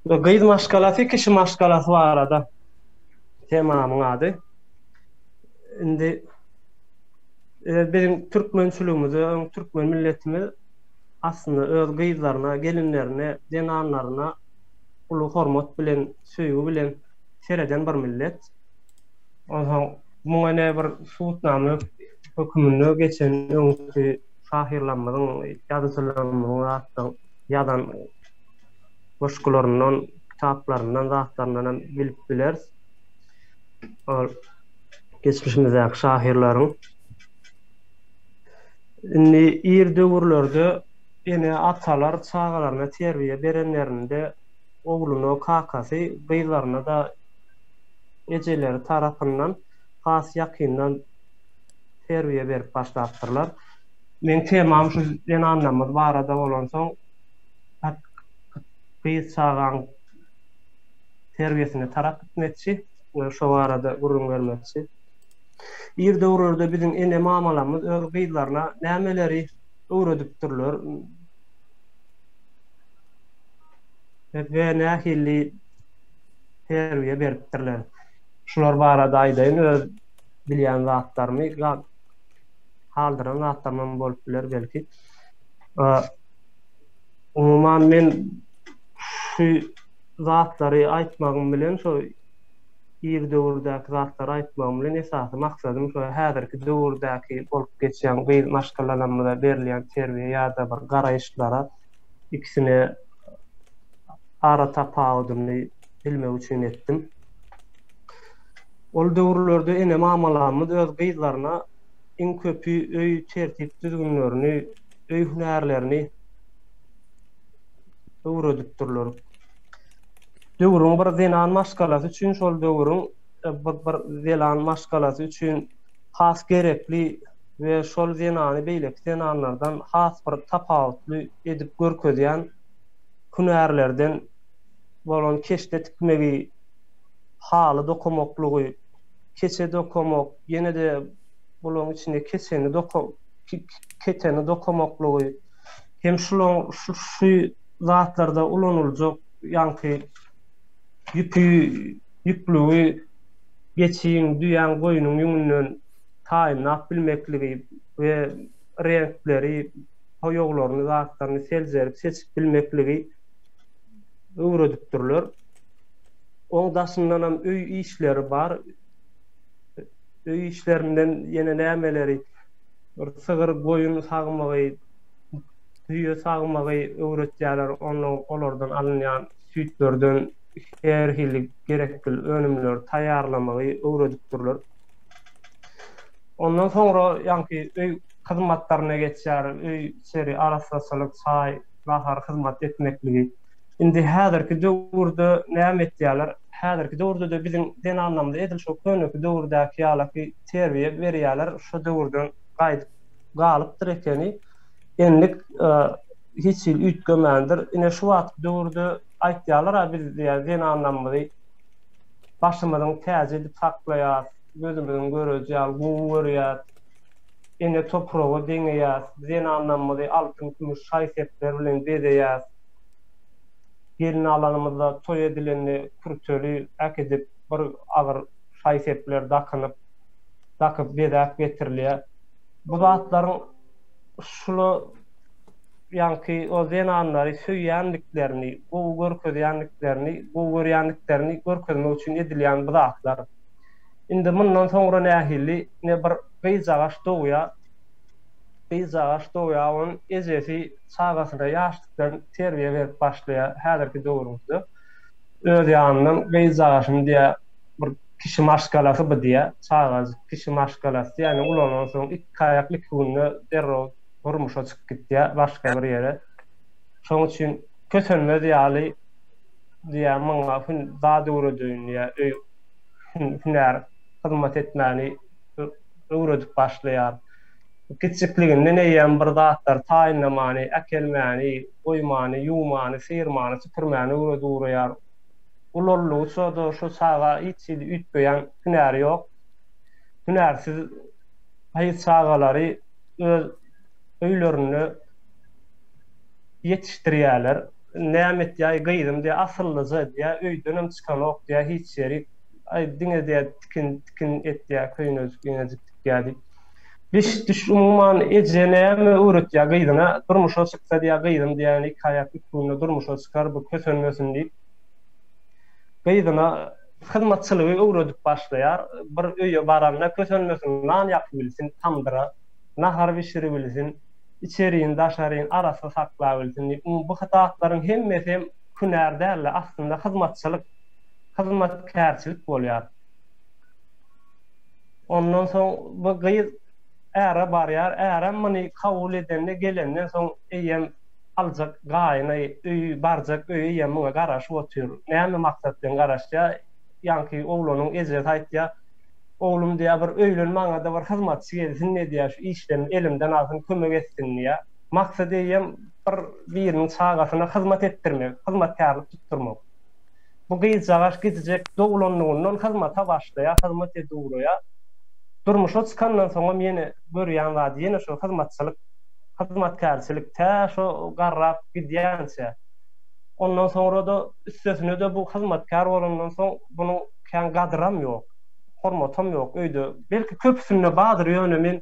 Gyz maşgalasy, kişi maşgalasy barada temamyň ady. Indi e, biziň türkmençiligimizde, öň türkmen milletimiz aslynda öz gyzlaryna, gelinlerine, zenanlaryna uly hormat bilen, söýgi bilen sereden bir millet. Onsoň muňa ne bir subutnama höküminde geçen öňki şahyrlarymyzyň, ýazyjylarymyzyň zatlaryň ýazan goşgularyndan, kitaplaryndan, zatlaryndan hem bilip bileris. Ol geçmişimizdäki şahyrlaryň. Indi ir döwürlerde ene-atalar çagalaryna terbiýe berenlerinde ogluna kakasy, gyzlaryna-da ejeleri tarapyndan has ýakyndan terbiýe berip başlapdyrlar. Meň temam şu zenanlarymyz barada bolansoň, gyz çagaň terbiýesine tarap gitmekçi we şo barada gürrüň bermekçi. Ir döwürlerde biziň ene-mamalarymyz öz gyzlaryna nämeleri öwredipdirler we nähili terbiýe beripdirler? Şular barada aýdaýyn öz bilýän zatlarymy, galdyran zatlarymam bolup biler belki. Umuman men şu zatlary aýtmagym bilen şo ir döwürdäki zatlary aýtmagym bilen esasy maksadym şo häzirki döwürdäki bolup geçýän gyz maşgalalarymyza berilýän terbiýe ýa-da bir garaýyşlara ikisine ara tapawudyny bilmek üçin etdim. Ol döwürlerde ene-mamalarymyz öz gyzlaryna iň köpi öý tertip-düzgünlerini, öý hünärlerini öwredipdirler. Döwrüň bir zenan maşgalasy üçin şol döwrüň bir zelan maşgalasy üçin has gerekli we şol zenany beýleki zenanlardan has bir tapawutly edip görkezýän hünärlerden bolan keşde tikmegi, haly dokamaklygy, keçe dokamak, ýene-de bularyň içinde keçeni doka keteni dokamaklygy hem şulaň şu zatlarda ulanyljak ýaňky ýüpi, ýüplügi geçiň, düýäň, goýnuň ýüňünden taýynlap bilmekligi we reňkleri, boýaglaryny, zatlaryny seljerip, seçip bilmekligi öwredipdirler. Oň daşyndanam öý işleri bar. Öý işlerinden ýene nämeleri, bir sygyr, goýun sagmagy, düýe sagmagy öwretýärler. Onda olardan alynýan süýtlerden her hili gerekli önümleri taýýarlamagy öwredipdirler. Ondan soňra ýaňky öý hyzmatlaryna geçýär, öý içeri arassaçylyk, çaý, nahar hyzmat etmekligi. Indi häzirki döwürde näme etýärler? Häzirki döwürde-de biziň zenanlarymyza edil şo köneki döwürdäki ýalaky terbiýe berýärler, şo döwürden gaýdyp galypdyr ekeni. Endik hiç hili üýtgemändir. Ine şu wagtky döwürde aýtýarlar-a biz diýýär zenanlarymyzy başymyzyň täji edip saklaýas, gözümiziň göreji ýaly gowy görýäs, ene topraga deňeýäs, zenanlarymyzy altyn-kümüş şaý-sepler bilen bezeýäs. Gelin alanymyzda toý edilende kürteli äkidip bir agyr şaý-sepler dakynyp, dakyp bezäp getirilýär. Bu zatlaryň şula ýaňky o zenanlary söýýändiklerini, gowy görkezýändiklerini, gowy görýändiklerini görkezmek üçin edilýän bu zatlar. Indi mundan soňra nähili, ine bir gyzjagaş dogýar. Gyzjagaş dogýar, onuň ejesi çagasyna ýaşlykdan terbiýe berip başlaýar häzirki döwrümizde. Öz ýanyndan gyzjagaşyny diýýär, bir kişi maşgalasy bu diýýär, çagajyk kişi maşgalasy diýýär, ýagny ulanansoň iki aýakly iki günde derrew durmuşa çykyp gitýär başga bir ýere. Şonuň üçin kösenmez ýaly diýýär, muňa zat öwredeýin diýýär, öý hünär hyzmat etmäni öwredip başlaýar. Kiçjikliginden eýýäm bir zatlar taýynlamany, äkelmäni, goýmany, ýuwmany, syrmany, süpürmäni öwredip ugraýar. Ulaldygyça-da şu çaga hiç hili üýtgeýän hünäri ýok. Hünärsiz gyz çagalary öz öýlerinde ýetişdirýärler. Näme etýäý gyzym diýýär, asyllyja diýýär, öýdenem çykanok diýýär hiç ýerik. Aý diňe diýýär tikin tikin etýär, köýnejik ýeňejik tikýär diýip. Biş düş umuman eje näme öwretýär gyzyna, durmuşa çyksa diýýär gyzym diýýär indi iki aýak üstünde durmuşa çykar bu kösenmesin diýip. Gyzyna hyzmatçylygy öwredip başlaýar. Bir öýe baranda kösenmesin, nan ýapybilsin tamdyra, nahar bişiribilsin. içerini daşaryny arassa saklabilsin diýip, bu zatlaryň hemmesi hem hünär däl-de, aslynda hyzmatçylyk, hyzmatkärçilik bolýar. Ondan soň bu gyz äre barýar, ärem muny kabul edende gelenden soň eýýäm aljak gaýyny, öýi, barjak öýi eýýäm muňa garaşyp otyr. Näme maksat bilen garaşýar? Ýaňky oglanyň ejesi aýtýar, Oglum diýýär, bir öýlen maňa-da bir hyzmatçy gelsin-de diýýär, şu işlerimi elimden alsyn, kömek etsin diýýär. Maksat eýýäm bir biriniň çagasyna hyzmat etdirmek, hyzmatkärlik tutdurmak. Bu gyzjagaş gijijek doglanlygyndan hyzmata başlaýar, hyzmat edip ugraýar. Durmuşa çykandan soňam ýene görýän zady ýene şo hyzmatçylyk, hyzmatkärçilik, tä şo garrap gidýänçä. Ondan soňra-da üstesine-de bu hyzmatkär bolandan soň bunuň kän gadyram ýok. Hormatam ýok öýde. Belki köpüsinde bardyr ýöne men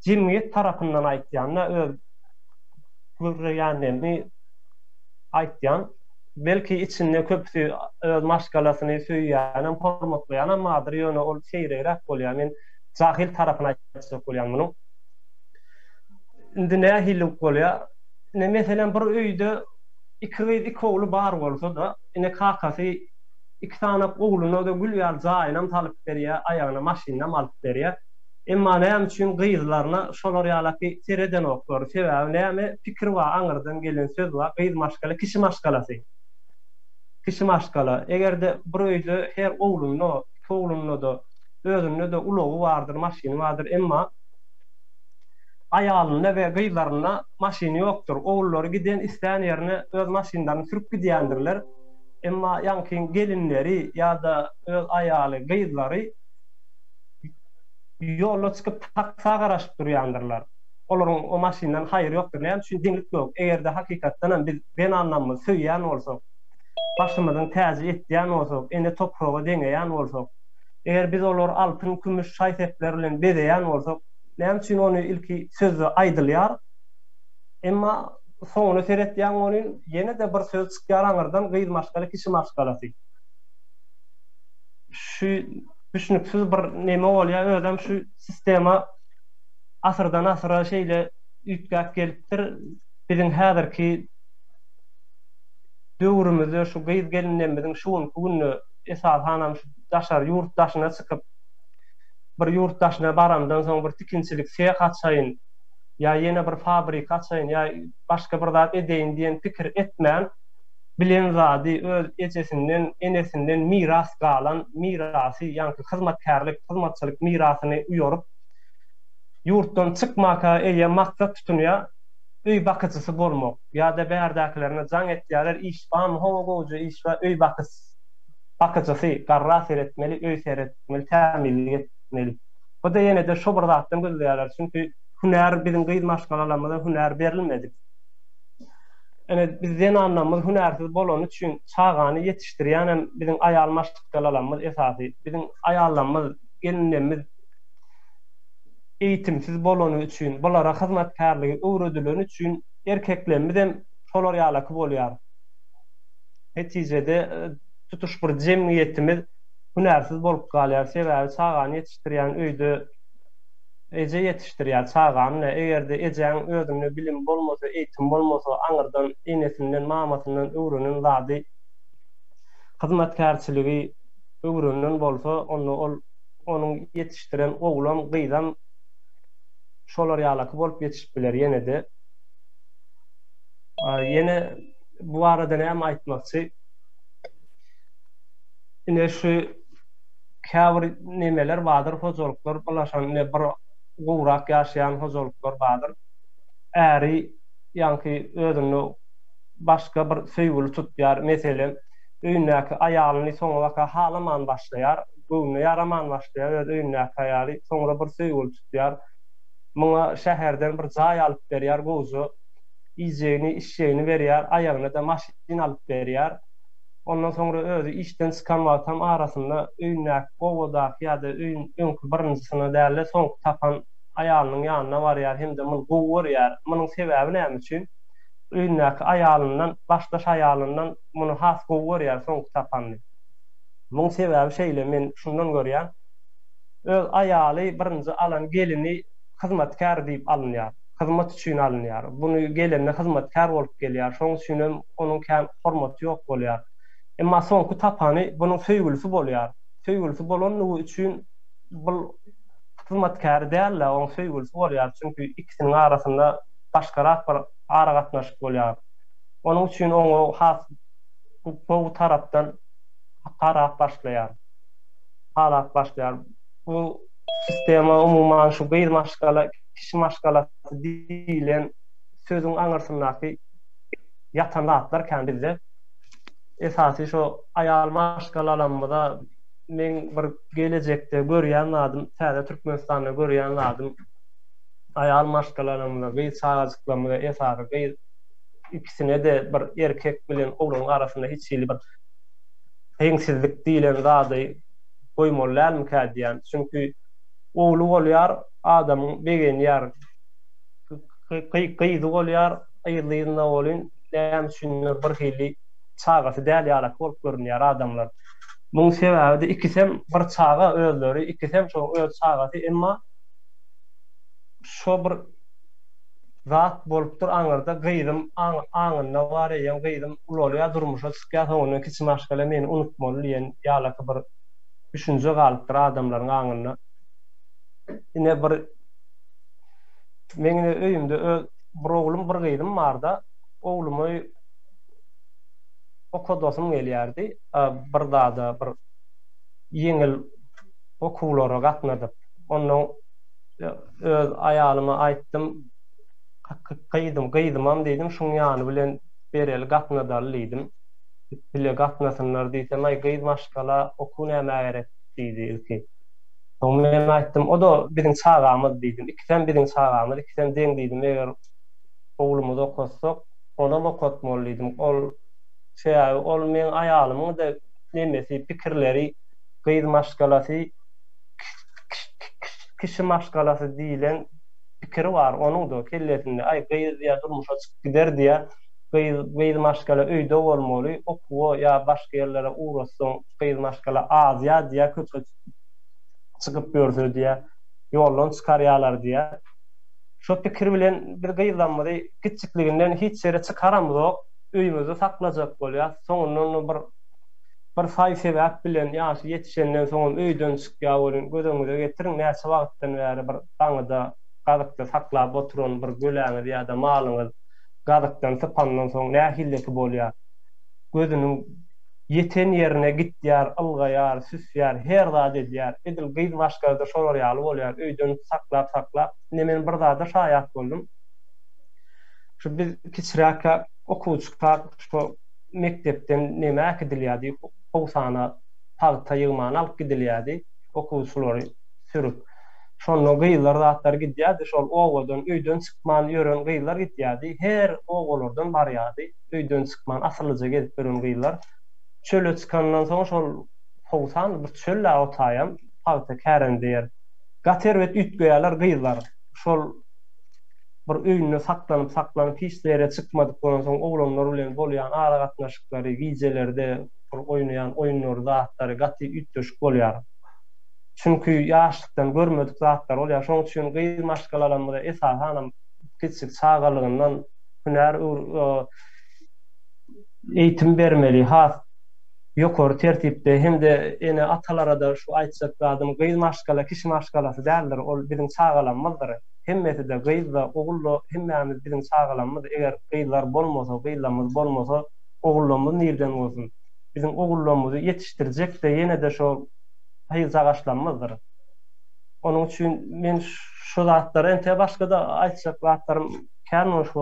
jemgyýet tarapyndan aýtýan-da öz görýänlerimi aýtýan. Belki içinde köpüsi öz maşgalasyny söýýänem, hormatlaýanam bardyr ýöne ol seýregräk bolýar. Men jahyl tarapyny aýtjak bolýan munuň. Indi nähililik bolýar? Ine meselem bir öýde iki gyz iki ogly bar bolsa-da ine kakasy Iki sany ogluna-da gül ýaly jaýynam salyp berýär, aýagyna maşynam alyp berýär. Emma näme üçin gyzlaryna şolar ýalaky seredenoklar? Sebäbi näme, pikir bar, aňyrdan gelen söz bar, gyz maşgala kişi maşgalasy. Kişi maşgala. Eger-de bir öýde her oglunda, iki oglunda-da, özünde-de ulagy bardyr, maşyny bardyr, emma aýalynda we gyzlarynda maşyny ýokdur. Ogullary giden islän ýerine öz maşynlaryny sürüp gidýändirler. Emma ýaňkyň gelinleri ýa-da öz aýaly, gyzlary ýola çykyp taksa garaşyp durýandyrlar. Olaryň o maşyndan haýry ýokdur. Näme üçin deňlik ýok? Eger-de hakykatdanam biz zenanlarymyzy söýýän bolsak, başymyzyň täji etýän bolsak, ene topraga deňeýän bolsak, eger biz olary altyn, kümüş şaý-sepler bilen bezeýän bolsak, näme üçin ony ilki sözde aýdylýar? Emma soňuna seretýäň welin, ýene-de bir söz çykýar aňyrdan, gyz maşgala, kişi maşgalasy. Şu düşnüksiz bir neme bolýar, özem şu sistema asyrdan asyra şeýle üýtgäp gelipdir. Biziň häzirki döwrümizde şu gyz-gelinlerimiziň şu günki günde esasanam şu daşary ýurt daşyna çykyp, bir ýurt daşyna barandan soň bir tikinçilik seh açaýyn, ýa ýene bir fabrika açaýyn, ýa başga bir zat edeýin diýen pikir etmän, bilen zady öz ejesinden, enesinden miras galan mirasy, ýaňky hyzmatkärlik, hyzmatçylyk mirasyny uýaryp, ýurtdan çykmaka eýýäm maksat tutunýar, öý bakyjysy bolmak, ýa-da bärdäkilerine jaň etýärler, iş barmy, hawa gowuja iş bar, öý bakyjysy, garra seretmeli, öý seretmeli, tämizlik etmeli. Bu-da ýene-de şo bir zatdan gözleýärler, çünki hünär biziň gyz maşgalalarymyza hünär berilmedik. Ine, biz zenanlarymyz hünärsiz bolany üçin çagany ýetişdirýänem biziň aýal maşgalalarymyz esasy. Biziň aýallarymyz, gelinlerimiz eýitimsiz bolany üçin, bulara hyzmatkärligi öwredileni üçin erkeklerimizem şolar ýalaky bolýar. Netijede tutuş bir jemgyýetimiz hünärsiz bolup galýar. Sebäbi çagany ýetişdirýän öýde eje ýetişdirýär çagany. Eger-de ejäň özünde bilim bolmasa, eýitim bolmasa, aňyrdan enesinden, mamasyndan öwrenen zady, hyzmatkärçiligi öwrenen bolsa, onda ol onuň ýetişdiren oglam, gyzam şolar ýalaky bolup ýetişip biler ýene-de. Ýene bu barada näme aýtmakçy? Ine şu käbir nemeler bardyr, hojalyklar bulaşan ine bir gowrak ýaşaýan hojalyklar bardyr. Äri ýaňky özünde başga bir söýgüli tutýar, meselem, öýündäki aýalyny soňabaka halaman başlaýar, göwnüne ýaraman başlaýar öz öýündäki aýaly, soňra bir söýgüli tutýar. Muňa şäherden bir jaý alyp berýär gowja. Iýjegini, içjegini berýär, aýagyna-da maşyn alyp berýär. Ondan soňra özi işden çykan wagtam arasynda öýündäki obadaky ýa-da öýün öňki birinjisine däl-de soňky tapan aýalynyň ýanyna barýar hem-de muny gowy görýär. Munuň sebäbi näme üçin? Öýündäki aýalyndan, başdaş aýalyndan muny has gowy görýär soňky tapanyny. Muň sebäbi şeýle, men şundan görýän. Öz aýaly birinji alan gelini hyzmatkär diýip alynýar. Hyzmat üçin alynýar. Buny gelende hyzmatkär bolup gelýär. Şonuň üçinem onuň kän hormaty ýok bolýar. Emma soňky tapany bunuň söýgülisi bolýar. Söýgülisi bolanlygy üçin bul hyzmatkäri däl-de, oň söýgülisi bolýar. Çünki ikisiniň arasynda başgarak bir aragatnaşyk bolýar. Onuň üçin oňa has gowy tarapdan garap başlaýar. Halap başlaýar. Bu sistema umuman şu gyz maşgala, kişi maşgalasy diýlen sözüň aňyrsyndaky ýatan zatlar kän bizde. Esasy şo aýal maşgalalarymyza meň bir gelejekde görýän zadym, täze Türkmenistanda görýän zadym aýal maşgalalarymyza, gyz çagajyklarymyza esasy gyz ikisine-de bir erkek bilen oglanyň arasynda hiç hili bir deňsizlik diýlen zady goýmaly dälmikä diýýän. Çünki ogly bolýar, adamyň begenýär. Gyzy bolýar, yzly-yzyna welin näme üçindir bir hili çagasy däl ýalak bolup görünýär adamlar. Muň sebäbi-de ikisem bir çaga özleri, ikisem şoň öz çagasy, emma şo bir zat bolupdyr aňyrda gyzym aňynda bar eýýäm gyzym ulalýar durmuşa çykýar soňundan kiçi maşgala meni unutmaly diýen ýalaky bir düşünje galypdyr adamlaryň aňynda. Ine bir meň ine öýümde öz bir oglum bir gyzym barda oglumy okadasym gelýärdi bir zada bir ýeňil okuwlara gatnadyp ondan öz aýalyma aýtdym, Gyzym, gyzymam diýdim, şuň ýany bilen bereli gatnadaly diýdim. Bile gatnasynlar diýsem, aý gyz maşgala okuw nämä gerek diýdi ilki. Soň men aýtdym, o-da biziň çagamyz diýdim. Ikisem biziň çagamyz, ikisem deň diýdim. Eger oglumyzy okatsak, onam okatmaly diýdim. Ol sebäbi ol meň aýalymyň-da nemesi, pikirleri gyz maşgalasy Kişi maşgalasy diýlen pikiri bar onuň-da kellesinde. Aý, gyz diýýär, durmuşa çykyp gider diýýär. Gyz, gyz maşgala öýde bolmaly, okuwa ýa başga ýerlere ugratsaň, gyz maşgala azýar diýýär, köçe çykyp ýörse diýýär, ýoldan çykarýarlar diýýär. Şo pikir bilen biz gyzlarymyzy kiçjikliginden hiç ýere çykaramzok, öýümizde saklajak bolýas. Soňundan bir Bir saý-sebäp bilen ýaşy ýetişenden soňam öýden çykýar welin, göz öňüňize getiriň, näçe wagtdan bäri bir daňyda, gazykda saklap oturan bir göläňiz ýa-da malyňyz gazykdan sypandan soň nähilleki bolýar. Gözüniň ýeten ýerine gitýär, ylgaýar, süsýär, her zat edýär. Edil gyz maşgalada şolar ýaly bolýar, öýden saklap-saklap. Ine men bir zada şaýat boldum. Şu biz kiçiräkkäk, okuwçykak şo mekdepden neme äkidilýärdi, howsana pagta ýygmana alyp gidilýärdi, okuwçylary sürüp. Şonda gyzlar zatlar gidýärdi, şol obadan öýden çykman ýören gyzlar gidýärdi, her obalardan barýardy, öýden çykman asyllyja gezip ýören gyzlar. Çöle çykandan soň şol howsan bir çöl-ä o taýam, pagta kärende ýer. Gaty erbet üýtgeýärler gyzlar. Şol bir öýünde saklanyp saklanyp hiç ýere çykmadyk bolansoň oglanlar bilen bolýan aragatnaşyklary gijelerde bir oýnaýan oýunlary zatlary gaty üýtgeşik bolýar. Çünki ýaşlykdan görmedik zatlary bolýar. Şonuň üçin gyz maşgalalarymyza esasanam kiçijik çagalygyndan hünär eýitim bermeli has ýokary tertipde hem-de ene atalarada şu aýtjak zadym gyz maşgala kişi maşgalasy däldir ol biziň çagalarymyzdyr. Hemmesi-de, gyz-da, ogul-da, hemmämiz biziň çagalarymyz, eger gyzlar bolmasa, gyzlarymyz bolmasa, ogullarymyz nirden bolsun? Biziň ogullarymyzy ýetişdirjek-de ýene-de şo gyzjagaşlarymyzdyr. Onuň üçin men şu zatlary, entek başga-da aýtjak zatlarym kän ol şu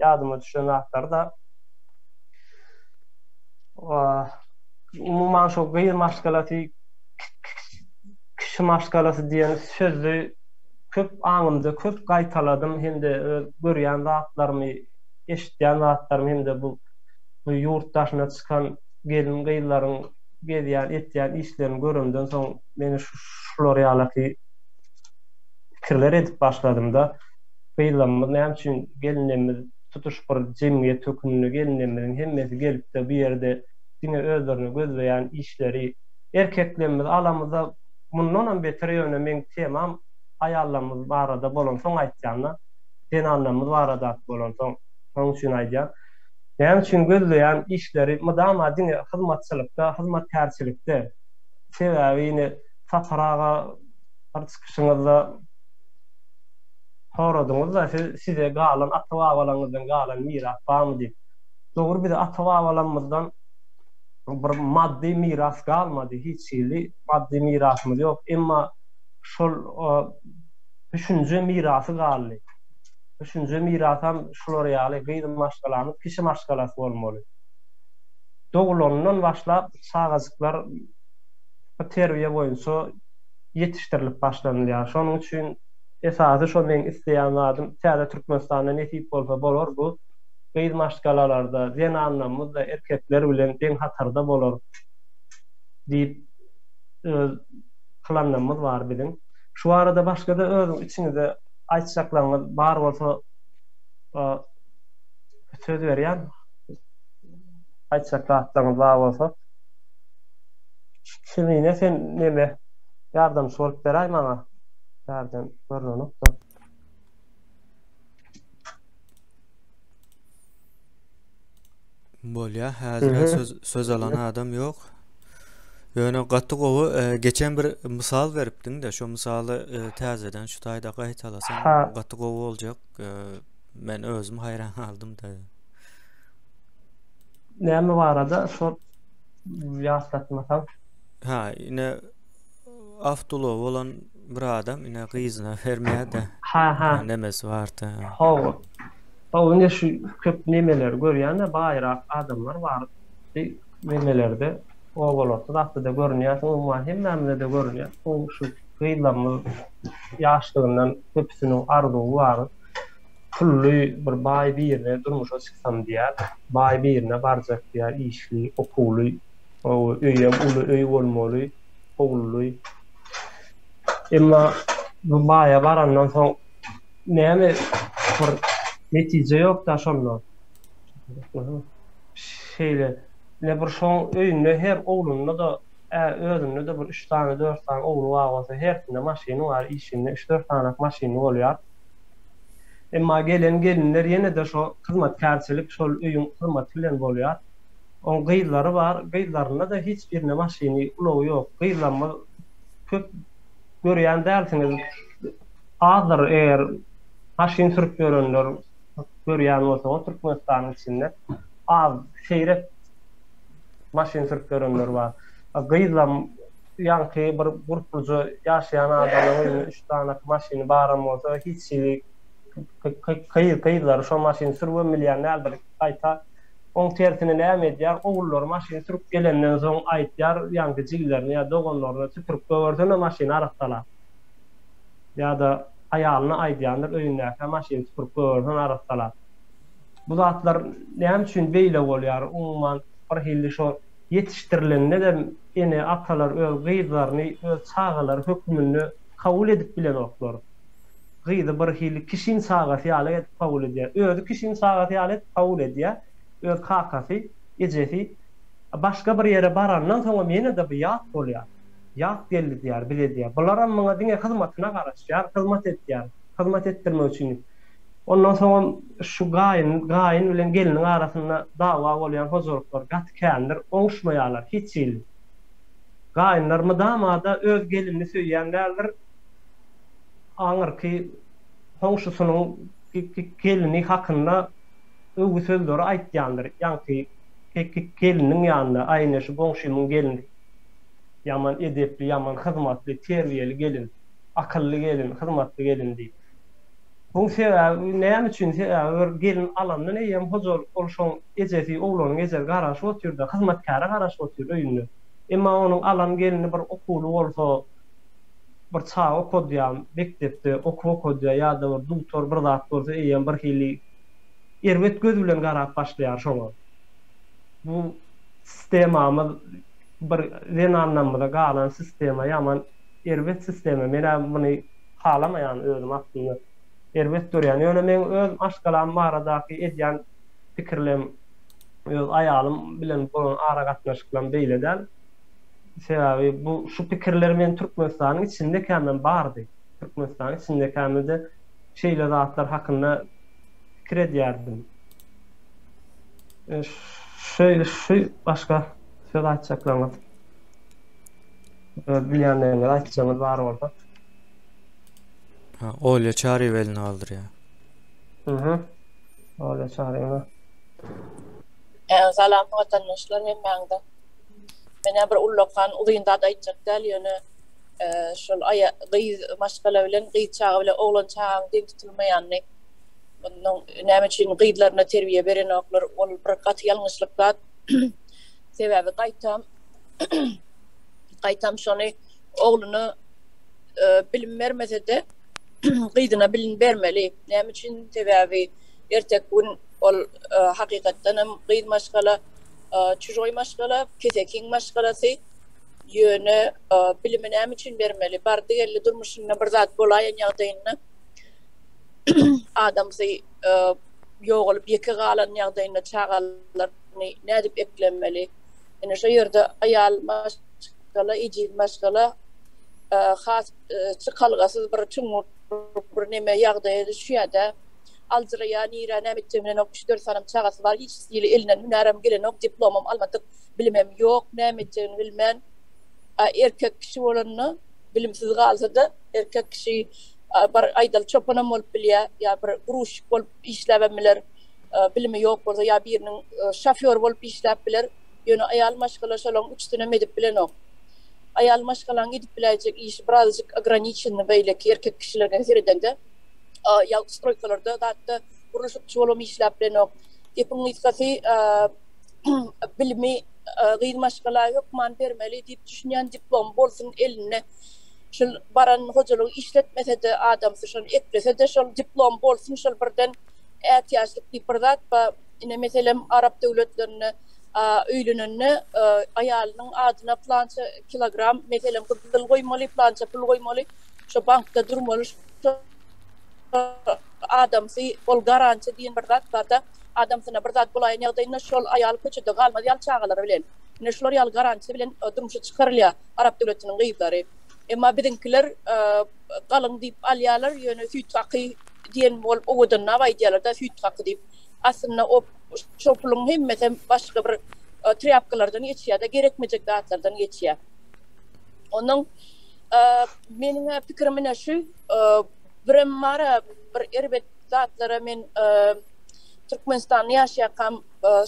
ýadyma düşen zatlar-da. Umuman şo gyz maşgalasy, kişi maşgalasy diýen sözi köp aňymda köp gaýtaladym hem-de öz görýän zatlarymy. eşitýän zatlarym hem-de bu bu ýurt daşyna çykan gelin-gyzlaryň gezýän, etýän işlerini göremden soň meni şular ýalaky pikirler edip başladym-da. Gyzlarymyz näme üçin gelinlerimiz tutuş bir jemgyýet hökmünde gelinlerimiziň hemmesi gelip-de bu ýerde diňe özlerini gözleýän işleri erkeklerimizi alamyzda mundanam beter ýöne meň temam aýallarymyz barada bolansoň aýtýan-da zenanlarymyz baradaky bolansoň şonuň üçin aýdýan. Näme üçin gözleýän işleri mydama diňe hyzmatçylykda, hyzmatkärçilikde? Sebäbi ine Sapar aga bir çykyşyňyzda soradyňyz-da siz size galan ata-babalaryňyzdan galan miras barmy diýip. Dogry bize ata-babalarymyzdan bir maddy miras galmady, hiç hili maddy mirasymyz ýok. Emma şol düşünje mirasy galdy. Düşünje mirasam şular ýaly, gyz maşgalamyz kişi maşgalasy bolmaly. Dogulanyndan başlap çagajyklar bu terbiýe boýunça ýetişdirilip başlanylýar. Şonuň üçin esasy şo meň isleýän zadym täze Türkmenistanda nesip bolsa bolar bu. Gyz maşgalalarda zenanlarymyz-da erkekler bilen deň hatarda bolar diýip öz planlarymyz bar biziň. Şu barada başga-da özüň içiňizde aýtjaklaryňyz bar bolsa söz berýän. Aýtjak zatlaryňyz bar bolsa. Kemine sen neme ýardamçy bolup beräý maňa. Bärden görnenokda. Bolýa, häzir söz söz alan adam ýok. Ýöne gaty gowy, e, geçen bir mysal beripdiň-de, şo mysaly e, täzeden şu taýda gaýtalasaň Ha. gaty gowy boljak. E, men özüm haýran galdym-da. Näme barada şol ýatlatmasaň. Ha, ine awtoulagy bolan bir adam ine gyzyna bermeýär-de. Ha, ha. Nemesi bardy. Hawa. Hawa, ine şu köp nemeleri görýän-de baýrak adamlar bar. Nemelerde, obalarda zatda-da görünýär, umuman hemmämize-de görünýär. Bu şu gyzlarymyz ýaşlygyndan köpüsiniň arzuwy bar. Pully bir baý birine durmuşa çyksam diýýär. Baý birine barjak diýýär, işli, okuwly, öýem uly öý bolmaly, howluly. Emma bu baýa barandan soň näme bir netije ýok-da şonda. Şeýle. Ine bir şoň öýünde her oglunda-da, ä özünde-de bir üç sany, dört sany ogly bar bolsa, hersinde maşyny bar, işinde üç-dört sanak maşyny bolýar. Emma gelen gelinler ýene-de şo hyzmatkärçilik, şol öýüň hyzmaty bilen bolýar. Oň gyzlary bar, gyzlarynda-da hiç birinde maşyny, ulagy ýok. Gyzlarymyz köp görýän dälsiňiz. Azdyr eger maşyn sürüp ýörenler görýän bolsaňyz Türkmenistanyň içinde az, seýrek maşyn sürüp ýörenler bar. Gyzlam ýaňky bir gurpluja ýaşaýan adamyň öýünde üç sany maşyny baram bolsa hiç hili gyz gyzlary şo maşyny sürübem bilýän däldir. Gaýta oň tersine näme edýär, ogullary maşyn sürüp gelenden soň aýtýar ýaňky jigilerine ýa doganlaryna süpürip goýbersene maşyny arassalap. Ýa-da aýalyna aýdýandyr öýündäkä maşyny süpürip goýbersene arassalap. Bu zatlar näme üçin beýle bolýar? Umuman bir hili şo ýetişdirilende-de ene-atalar öz gyzlaryny öz çagalary hökmünde kabul edip bilenoklar. Gyzy bir hili kişiň çagasy ýaly edip kabul edýär. Özi kişiň çagasy ýaly edip kabul edýär. Öz kakasy, ejesi başga bir ýere barandan soňam ýene-de bu ýat bolýar. Ýat geldi diýýär, bize diýýär. Bularam muňa diňe hyzmatyna garaşýar, hyzmat etýär. Hyzmat etdirmek üçin. Ondan soňam şu gaýyn, gaýyn bilen gelniň arasynda dawa bolýan hojalyklar gaty kändir, oňuşmaýarlar hiç hili. Gaýynlar mydama-da öz gelinini söýýän däldir. Aňyrky goňşusynyň gelini hakynda öwgi sözleri aýtýandyr. Ýaňky gelniniň ýanynda, Aý ine şu goňşymyň gelni ýaman edepli, ýaman hyzmatly, terbiýeli gelin, akylly gelin, hyzmatly gelin diýip. Buň sebäbi näme üçin? Sebäbi bir gelin alandan eýýäm hojalyk ol şoň ejesi, oglanyň ejesi garaşyp otyrda, hyzmatkäre garaşyp otyr öýünde. Emma onuň alan gelni bir okuwly bolsa, bir çaga okadýan, mekdepde okuw okadýar ýa-da bir dugtor bir zat bolsa eýýäm bir hili. erbet göz bilen garap başlaýar şoňa. Bu sistemamyz bir zenanlarymyza galan sistema ýaman erbet sistema. Men-ä muny halamaýan özüm aslynda. Erbet görýän. Ýöne meň öz maşgalam baradaky edýän pikirlem öz aýalym bilen bolan aragatnaşyklarym beýle däl. Sebäbi bu şu pikirler men Türkmenistanyň içindekämem bardy. Türkmenistanyň içindekämde şeýle zatlar hakynda pikir edýärdim. Şeýle şu başga söz aýtjaklaryňyz öz bilýänleriňizi aýtjagyňyz bar bolsa. Ha, Olýa Çaryýewa elini galdyrýar. Mhm. Olýa Çaryýewa. Salam watandaşlar hemmäňize. Menä bir ullakan uzyn zat aýtjak däl ýöne şol aýa gyz maşgala bilen gyz çaga bilen oglan çagaň deň tutulmaýanyny ondan näme üçin gyzlaryna terbiýe berenoklar ol bir gaty ýalňyşlyk zat sebäbi gaýtam gaýtam şony ogluna bilim bermesede gyzyna bilim bermeli näme üçin sebäbi erteki gün ol hakykatdan hem gyz maşgala çužoý maşgala kesekiň maşgalasy ýöne bilimi näme üçin bermeli bardy-geldi durmuşynda bir zat bolaýan ýagdaýynda adamsy ýogalyp ýeke galan ýagdaýynda çagalaryny nädip eklenmeli ine şo ýerde aýal maşgala ejiz maşgala has çykalgasyz bir çuňňur bir neme ýagdaýa düşýär-de aljyraýar nirä näme etjegini bilenok üç-dört sanam çagasy bar hiç hili elinden hünärem gelenok diplomam almadyk bilimem ýok näme etjegini bilmän a erkek kişi bolanda bilimsiz galsa-da erkek kişi bir aýdaly çopanam bolup bilýär ýa bir gruşik bolup işläbem biler bilimi ýok bolsa ýa biriniň şofýory bolup işläp biler ýöne aýal maşgala şolaryň üçüsinem edip bilenok aýal maşgalaň edip biläýjek işi birazajyk ograniçenny beýleki erkek kişilerine seredeňde ýa stroýkalarda zatda gurluşykçy bolubam işläp bilenok gepiň gysgasy bilimi gyz maşgala hökman bermeli diýip düşünýän diplom bolsun elinde şol baran hojalygy işletmesede adamsy şony eklesede şol diplom bolsun şol birden ätiýaçlyk diýip bir zat bar ine meselem arap döwletlerinde öýlenende aýalynyň adyna plança kilogram meselem gyzyl goýmaly plança pul goýmaly şo bankda durmaly şo adamsy ol garantiýa diýen bir zat barda adamsyna bir zat bolaýan ýagdaýynda şol aýal köçede galmaz ýaly çagalary bilen ine şular ýaly garantiýa bilen durmuşa çykarylýar arap döwletiniň gyzlary emma biziňkiler galyň diýip alýarlar ýöne süýt haky diýen bolup owadanlap aýdýarlarda süýt haky diýip aslynda o şo puluň hemmesem başga bir trýapkalardan geçýär-de gerekmejek zatlardan geçýär ondan meniň pikirim ine şu birem bara bir erbet zatlara men Türkmenistanda ýaşaýarkam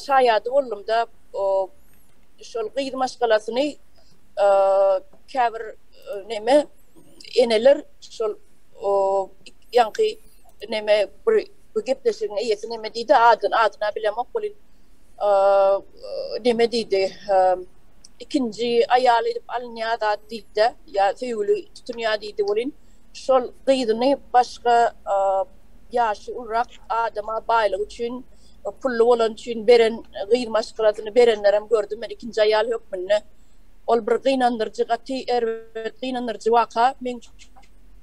şaýady boldum-da şol gyz maşgalasyny käbir neme eneler şol ýaňky neme bir bu gepleşigiň eýesi neme diýdi adyny adyna bilemok welin neme diýdi ikinji aýal edip alynýar zat diýdi-de ýa söýgüli tutunýar diýdi welin şol gyzyny başga ýaşy ulurak adama baýlygy üçin pully bolany üçin beren gyz maşgalasyny berenlerem gördüm men ikinji aýal hökmünde. Ol bir gynandyryjy gaty erbet gynandyryjy waka meň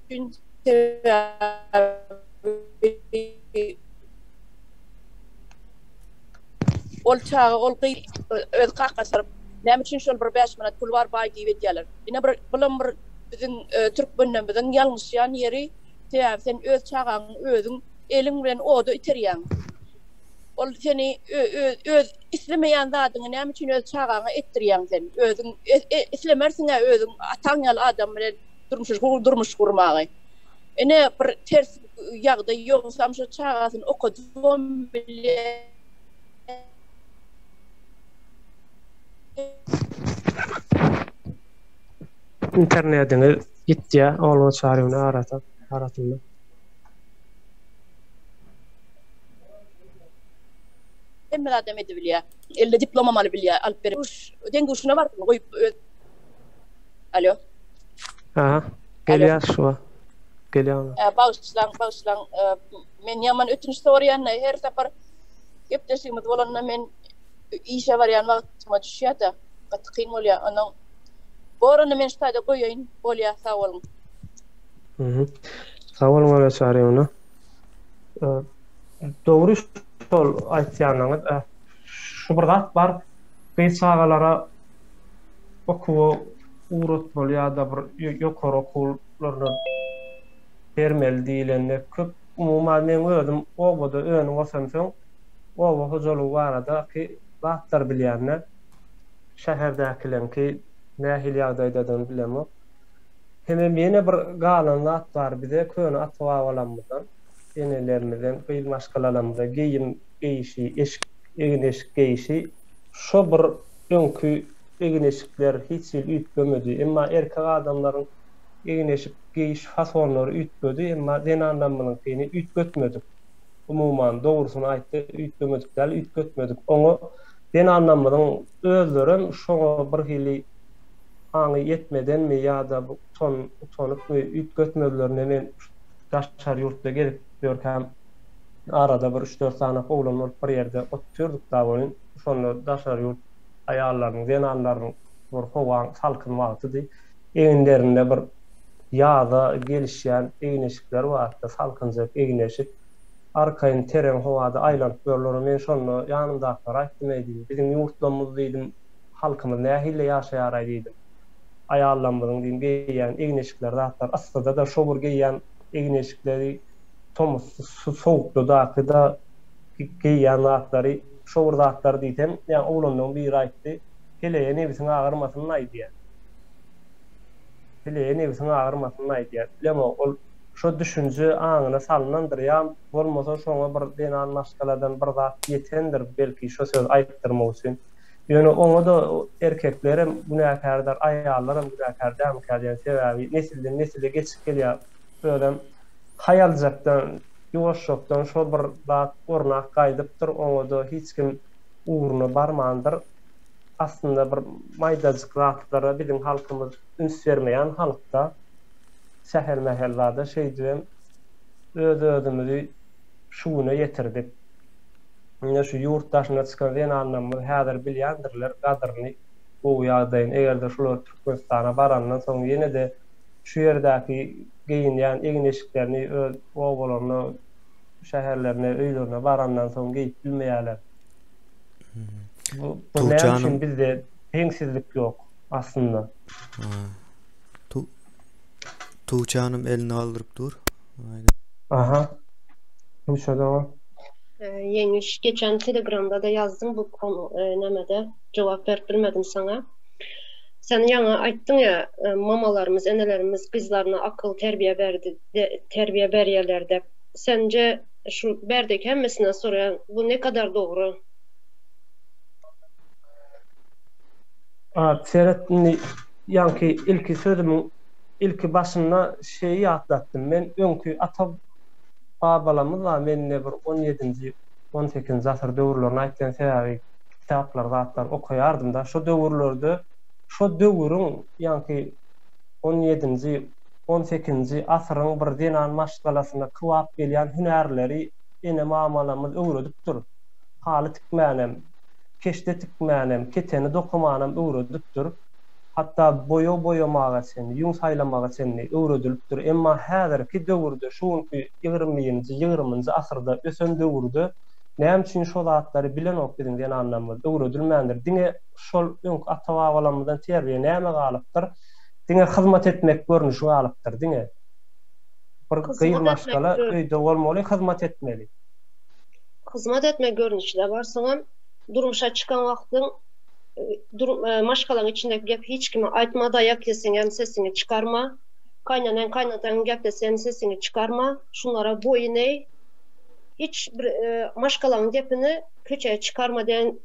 üçin sebäbi ol çaga ol gyz öz kakasy näme üçin şol bir 5 manat pul bar baý diýip edýärler. Ine bir bulam bir biziň türkmenlerimiziň ýalňyşýan ýeri sebäbi sen öz çagaňy özüň eliň bilen oda iterýäň. Ol seni öz islemeýän zadyňy näme üçin öz çagaňa etdirýäň sen? Özüň islemersiň-ä özüň ataň ýaly adam bilen durmuş durmuş gurmagy. Ine bir ters ýagdaý ýogsam şo çagasyny okadybam bilýär. Internetiňiz gitýär Olga Çaryýewna arasynda. Hemme zadam edibilýär. Elde diplomam alyp bilýär, alyp berip. Deň-duşuna bardymy goýup öz Alo. Aha, gelýär şu wagt. Gelýär. Bagyşlaň, bagyşlaň. Men ýaman ötünç soraýan her sapar. Gepleşigimiz bolanda men işe barýan wagtyma düşýär-de, gaty kyn bolýar. Onnoň bor onda men şu taýda goýaýyn. Bolýar, sag boluň. Sag boluň Olga Çaryýewna. Dogry şol aýtýanyňyz. Şu bir zat bar, gyz çagalara okuwa ugratmaly ýa-da bir ýokary okuwlaryna bermeli diýlende köp umuman meň özüm obada önüp ösemsoň oba hojalygy baradaky zatlary bilýän-de. Şäherdäkileňki nähili ýagdaýdadygyny bilemok. Hemem ýene bir galan zat bar bize köne ata-babalarymyzdan, enelerimizden, gyz maşgalalarymyza geýim geýişi, eşik, egin-eşik geýişi şo bir öňki egin-eşikler hiç hili üýtgemedi. Emma erkek adamlaryň egin-eşik geýiş fasonlary üýtgedi, emma zenanlarymyzyňkyny üýtgetmedik. Umuman, dogrusyny aýtsa, üýtgemedik däl, üýtgetmedik. Oňa zenanlarymyzyň özlerem şoňa birhili aňy ýetmedenmi ýa-da utan, utanypmy üýtgetmedilerine men daşary ýurtda gezip ýörkäm arada bir üç-dört sany oglan bolup bir ýerde otyrdyk-da welin, şonda daşary ýurt aýallarynyň, zenanlarynyň bir howaň salkyn wagtydy. Eginlerinde bir ýaza gelişýän egin-eşikler bardy, salkynjak egin-eşik. Arkaýyn tereň howada aýlanyp ýörler. Men şonda ýanymdakylara aýtdym, Eý diýdim, biziň ýurtlarymyz diýdim, halkymyz nähili ýaşaýar-aý diýdim. Aýallarymyzyň diýdim geýýän egin-eşikleri zatlar, yssyda-da şo bir geýýän egin-eşikleri, tomus sowukda-daky-da geýýän zatlary şo bir zatlar diýsem, ýa oglanlaryň biri aýtdy, Heleýe nebsiň agyrmasyn-aý diýýär. Heleýe nebsiň agyrmasyn-aý diýýär. Bilemok, ol şo düşünje aňyna salnandyr ýa bolmasa şoňa bir zenan maşgaladan bir zat ýetendir belki şo sözi aýtdyrmak üçin. Ýöne oňa-da erkeklerem günäkärdir, aýallaram günäkär dälmikä diýen sebäbi nesilden nesile geçip gelýär. Özem haýaljakdan, ýuwaşjakdan şo bir zat ornap gaýdypdyr, oňa-da hiç kim ugruna barmandyr. Aslynda bir maýdajyk zatlara biziň halkymyz üns bermeýän halkda. Sähel-mähel zada şeýdibem öz-özümizi şu güne ýetirdik. Ine şu ýurt daşyna çykan zenanlarymyz häzir bilýändirler gadyryny, gowy ýagdaýyny. Eger-de şular Türkmenistana barandan soň ýene-de şu ýerdäki geýinýän egin-eşiklerini öz obalaryna, şäherlerine, öýlerine barandan soň geýip bilmeýärler. Bu, bu näme üçin bizde deňsizlik ýok aslynda? Tu Tuğçe hanım elini galdyryp dur. Aha. Tuğçe da var. Ýeňiş, geçen Telegramda-da ýazdyň bu konu nämede jogap berip bilmedim saňa. Sen ýaňy aýtdyň ýa, mamalarymyz, enelerimiz gyzlaryna akyl, terbiýe berdi, terbiýe berýärler dep. Sence şu bärdeki hemmesinden soraýan, bu ne kadar dogry? A, seret indi ýaňky ilki sözümiň ilki başynda şeýi ýatlatdym. Men öňki ata babalarymyz bar, men indi bir on ýedinji, on sekizinji asyr döwürlerini aýtýan, sebäbi kitaplar zatlar okaýardym-da. Şo döwürlerde şo döwüriň ýaňky on ýedinji, on sekizinji asyryň bir zenan maşgalasyna kybap gelýän hünärleri ene-mamalarymyz öwredipdir. Haly tikmänem, keşde tikmänem, keteni dokamanam öwredipdir. Hatda boýag boýamaga çenli, ýüň saýlamaga çenli öwredilipdir. Emma häzirki döwürde, şu günki ýigrimi birinji, ýigriminji asyrda ösen döwürde Näme üçin şo zatlary bilenok biziň zenanlarymyz, öwredilmändir. Diňe şol öňki ata-babalarymyzdan terbiýe näme galypdyr? Diňe hyzmat etmek görnüşi galypdyr, diňe. Bir gyz maşgala öýde bolmaly, hyzmat etmeli. Hyzmat etmek görnüşi-de bar. Soňam durmuşa çykan wagtyň maşgalaň içindäki gepi hiç kime aýtma, daýak ýeseňem sesiňi çykarma, kaýneneň kaýnataň geplese hem sesiňi çykarma, şunlara boýun eý. Hiç bir maşgalaň gepini köçä çykarma diýen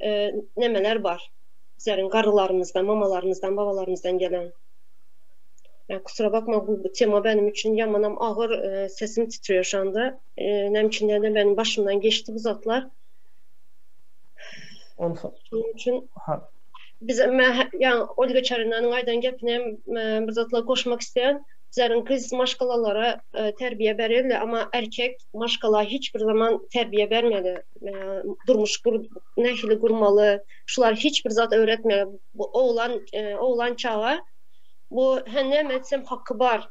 nemeler bar. Bizleriň garrylarymyzdan, mamalarymyzdan, babalarymyzdan gelen. Ýa kusura bakma bu tema benim üçin ýamanam agyr, sesim titriýär şu anda. Näme üçin diýende benim başymdan geçdi bu zatlar. Onsoň Şonuň üçin biz ýa Olga Çarinanyň aýdan gepine hem bir zatlar goşmak isleýän. Bizleriň gyz maşgalalara terbiýe bereli, amma erkek maşgala hiç bir zaman terbiýe bermedi. Durmuş gur nähili gurmaly, şular hiç bir zat öwretmedi. Bu oglan oglan çaga bu he näme etsem haky bar.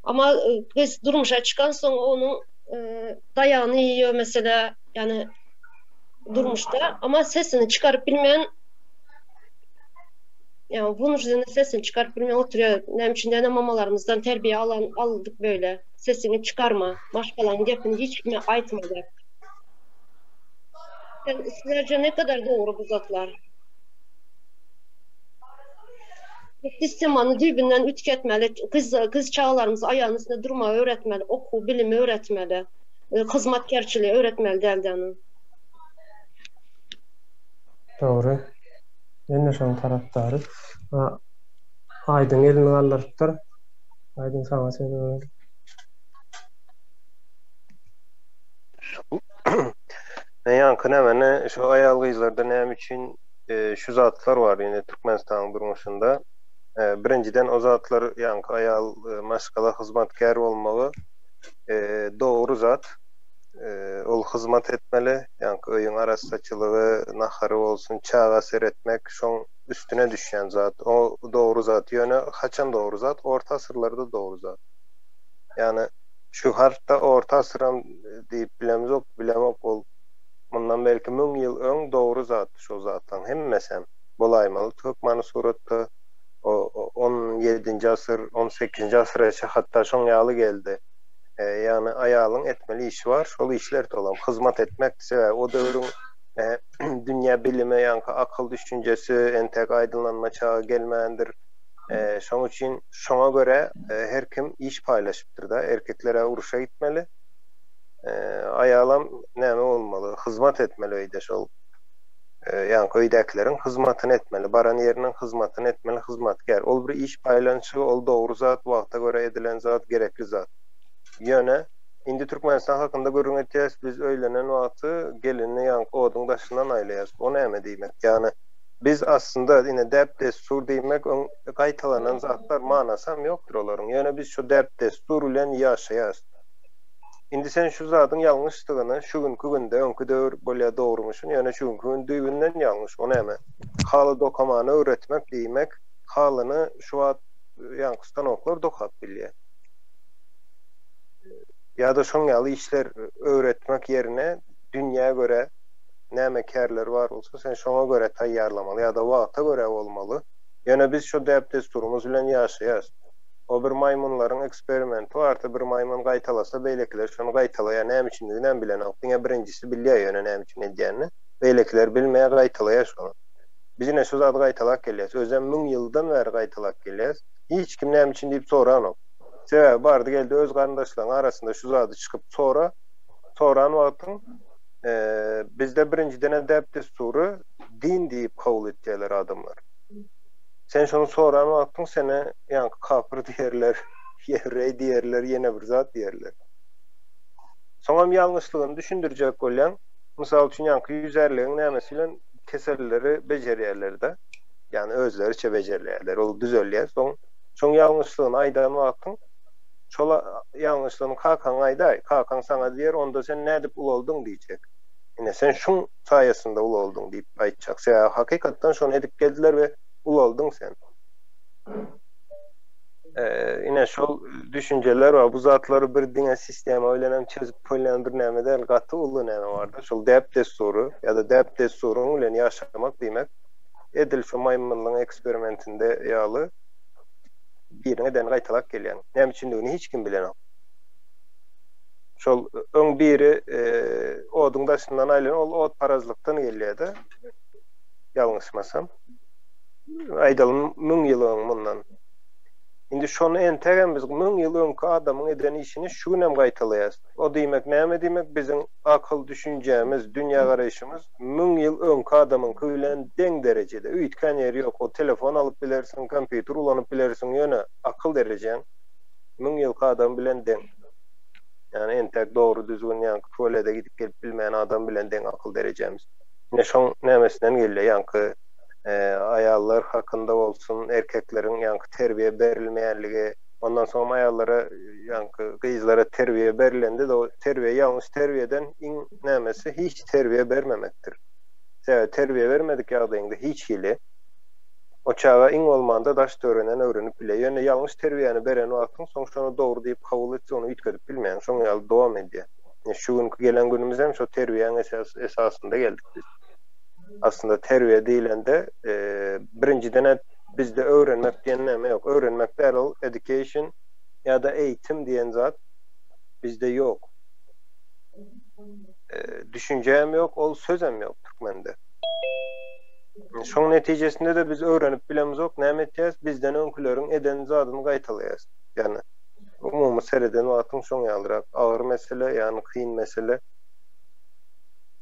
Amma gyz durmuşa çykan soň onuň daýagyny iýiyor mesela ýani durmuşda amma sesini çykaryp bilmeýän Yani bunun üzerine sesini çykaryp bilmeýän oturýar. Näme üçin ene mamalarymyzdan terbiýe alan aldyk böyle. Sesiňi çykarma, maşgalaň gepini hiç kime aýtma diýip. Sen sizlerce ne kadar dogry bu zatlar? Sistemany düýbünden üýtgetmeli. Gyz gyz çagalarymyzy aýagynyň üstünde durmagy öwretmeli, okuw, bilimi öwretmeli. Hyzmatkerçiligi öwretmeli däldi. Dogry. Men-de şonuň tarapdary. Aýdyň elini galdyrypdyr. Aýdyň saňa söz bereli. Men ýaňky nämeni şu aýal-gyzlarda näme üçin şu zatlar bar indi Türkmenistanyň durmuşynda. Birinjiden o zatlar ýaňky aýal maşgala hyzmatkär bolmagy dogry zat. Ol hyzmat etmeli, ýaňky öýüň arassaçylygy, nahary bolsun, çaga seretmek şoň üstüne düşýän zat. O dogry zat. Ýöne haçan dogry zat? Orta asyrlarda dogry zat. Ýagny şu harpda orta asyram diýip bilemzok, bilemok ol mundan belki 1000 ýyl öň dogry zat şo zatlaň hemmesem bolaýmaly hökmany suratda. O on ýedinji asyr, on sekizinji asyra çe hatda şoň ýaly geldi. Ýagny aýalyň etmeli işi bar, şol işler olam hyzmat etmek, sebäbi o döwrüň dünýä bilimi, ýaňky akyl düşünjesi entek aýdyňlanma çagy gelmändir. Şoň üçin şoňa görä her kim iş paýlaşypdyr-da, erkekler-ä urşa gitmeli, aýalam näme bolmaly, hyzmat etmeli öýde şol ýaňky öýdäkileriň hyzmatyny etmeli, baran ýeriniň hyzmatyny etmeli, hyzmatkär. Ol bir iş paýlanyşygy, ol dogry zat, wagta görä edilen zat, gerekli zat. Ýöne, indi Türkmenistan hakynda gürrüň etýäs, biz öýlenen wagty gelini ýaňky oduň daşyndan aýlaýas. O näme diýmek? Ýagny, biz aslynda, ine, däp-dessur diýmek öň gaýtalanan zatlar, manasam ýokdur olaryň. Ýöne biz şo däp-dessur bilen ýaşaýas. Indi sen şu zadyň ýalňyşdygyny şu günki günde, öňki döwür bolýa dogrumyşyn, ýöne şu günki gün düýbünden ýalňyş. O näme? Haly dokamany öwretmek diýmek, halyny şu wagt ýaňky stanoklar dokap bilýä. Ýa-da şoň ýaly işler öwretmek ýerine dünýä görä näme kärler bar bolsa sen şoňa görä taýýarlamaly ýa-da wagta görä bolmaly. Ýöne biz şo däp-dessurymyz bilen ýaşaýas. O bir maýmynlaryň eksperimenti bardy, bir maýmyn gaýtalasa beýlekiler şony gaýtalaýar, näme üçindiginem bilenok, diňe birinjisi bilýär ýöne näme üçin edýänini, beýlekiler bilmeýär gaýtalaýar şony. Biz ine şu zady gaýtalap gelýäs, özem müň ýyldan bäri gaýtalap gelýäs, hiç kim näme üçin diýip soranok. Sebäbi bardy geldi öz garyndaşlaryň arasynda şu zady çykyp sora, soran wagtyň bizde birinjiden-ä däp-dessury din diýip kabul etýärler adamlar. Sen şony soran wagtyň sene ýaňky kapyr diýerler, ýewreý diýerler, ýene bir zat diýerler. Soňam ýalňyşlygyny düşündirjek bolýaň. Mysal üçin ýaňky ýüzärligiň nämesi bilen keselleri bejerýärler-de. Ýagny özleriçe bejerýärler. Ol düzelýär. Soň şoň ýalňyşlygyny aýdan wagtyň şol ýalňyşlygyny kakaňa aýdaý. Kakaň saňa diýer, onda sen nädip ulaldyň diýjek. Ine sen şuň saýasynda ulaldyň diýip aýtjak. Sebäbi hakykatdan şony edip geldiler we ulaldyň sen. Ine şol düşünjeler bar. Bu zatlary bir diňe sistema bilenem çözüp bolýan bir näme däl. Gaty uly näme barda. Şol däp-dessury ýa-da däp-dessuryň bilen ýaşamak diýmek edil şu maýmynlyň eksperimentinde ýaly biriň edenini gaýtalap gelýäň. Näme üçindigini hiç kim bilenok. Şol öň biri oduň daşyndan aýlan ol otparazlykdan gelýärdi. Ýalňyşmasam. Aýdaly 1000 ýyl öň mundan. Indi şony entegem biz 1000 ýyl öňki adamyň eden işini şu günem gaýtalaýas. O diýmek näme diýmek biziň akyl düşünjämiz, dünýägaraýşymyz 1000 ýyl öňki adamyňky bilen deň derejede. Üýtgän ýeri ýok. O telefon alyp bilersiň, kompýuter ulanyp bilersiň, ýöne akyl derejäň 1000 ýylky adam bilen deň. Ýagny entäk dogry düzgün ýaňky tualede gidip gelip bilmeýän adam bilen deň akyl derejämiz. Ine şoň nämesinden gelýär ýaňky aýallar hakynda bolsun erkekleriň ýaňky terbiýe berilmeýänligi. Ondan soňam aýallara ýaňky gyzlara terbiýe berilende-de o terbiýe ýalňyş terbiýeden iň nämesi hiç terbiýe bermemekdir. Sebäbi terbiýe bermedik ýagdaýyňda hiç hili o çaga iň bolmanda daş töwereginden öwrenip bilýär. Ýöne ýalňyş terbiýäni beren wagtyň soň şony dogry diýip kabul etse ony üýtgedip bilmeýäň. Şoň ýaly dowam edýär. Ine şu günki gelen günümiz hem şo terbiýäň esasynda geldik biz. Aslynda terbiýe diýlende birinjiden-ä Bizde öwrenmek diýen näme ýok. Öwrenmek däl ol education ýa-da eýitim diýen zat bizde ýok. Düşünje hem ýok, ol sözem ýok türkmende. Şoň netijesinde-de biz öwrenip bilemizok, näme etýäs? Bizden öňküleriň eden zadyny gaýtalaýas. Ýagny umumy sereden wagtyň şoň ýalyrak agyr mesele, ýagny kyn mesele.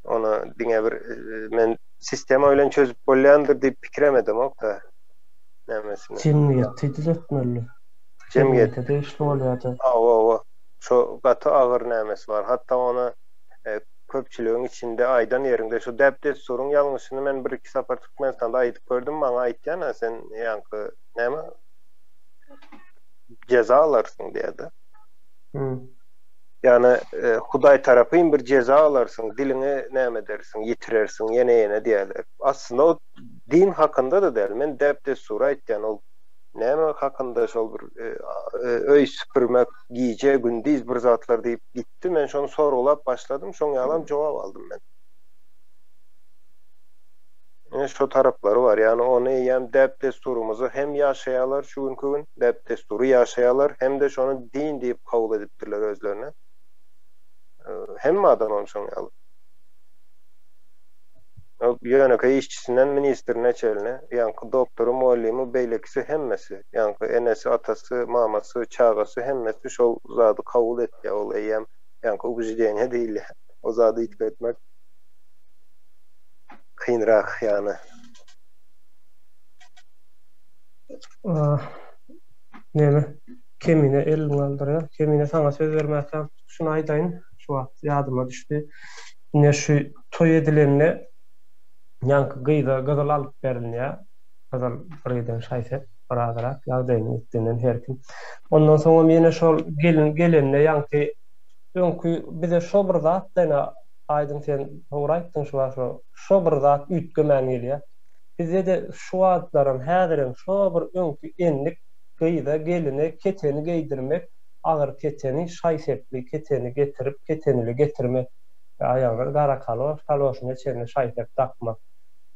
Ony diňe bir men Sistema bilen çözüp bolýandyr diýip pikirem edemok-da. Nämesini. Jemgyýeti düzetmeli. Jemgyýet. Jemgyýete degişli bolýar-da. Hawa, hawa. Şo gaty agyr nämesi bar. Hatda ony köpçüligiň içinde aýdan ýeriňde şu däp-dessuryň ýalňyşyny men bir-iki sapar Türkmenistanda aýdyp gördüm, maňa aýtýan-a sen ýaňky näme jeza alarsyň diýýär-de. Ýagny Hudaý tarapyn bir jeza alarsyň, diliňi näme edersiň, ýitirersiň, ýene ýene diýýärler. Aslynda o din hakynda-da däl, men däp-dessury aýtýan, ol näme hakynda şol bir öý süpürmek, gije, gündiz bir zatlar diýip gitdi, men şony sorgulap başladym, şoň ýalam jogap aldym men. Ine şo taraplary bar. Ýagny ony eýýäm däp-dessurymyzy hem ýaşaýarlar şu günki gün, däp-dessury ýaşaýarlar hem-de şony din diýip kabul edipdirler özlerine. Hemme adamam şoň ýaly. Ýönekeý işçisinden ministrine çenli, ýaňky doktory, mugallymy, beýlekisi hemmesi, ýaňky enesi, atasy, mamasy, çagasy hemmesi şol zady kabul etýär. Ol eýýäm ýaňky ubždeniýe diýilýär. O zady üýtgetmek kynrak ýagny. Neme Kemine elini galdyrýar. Kemine saňa söz bermäkäm şuny aýdaýyn, şu wagt ýadyma düşdi. Ine şu toý edilende ýaňky gyza gyzyl alyp berilýär. Gyzyl bir giden şaý-sep birazrak ýagdaýynyň ýetdiginden her kim. Ondan soňam ýene şol gelin gelende ýaňky öňki bize şo bir zat-da ine Aýdyň sen dogry aýtdyň şu wagt şo şo bir zat üýtgemän gelýär. Bizde-de şu wagtlaram häzirem şo bir öňki endik gyza geline keteni geýdirmek agyr keteni şaý sepli keteni getirip ketenili getirmek we aýagyna gara kaloş kaloşyna çenli şaý sep dakmak.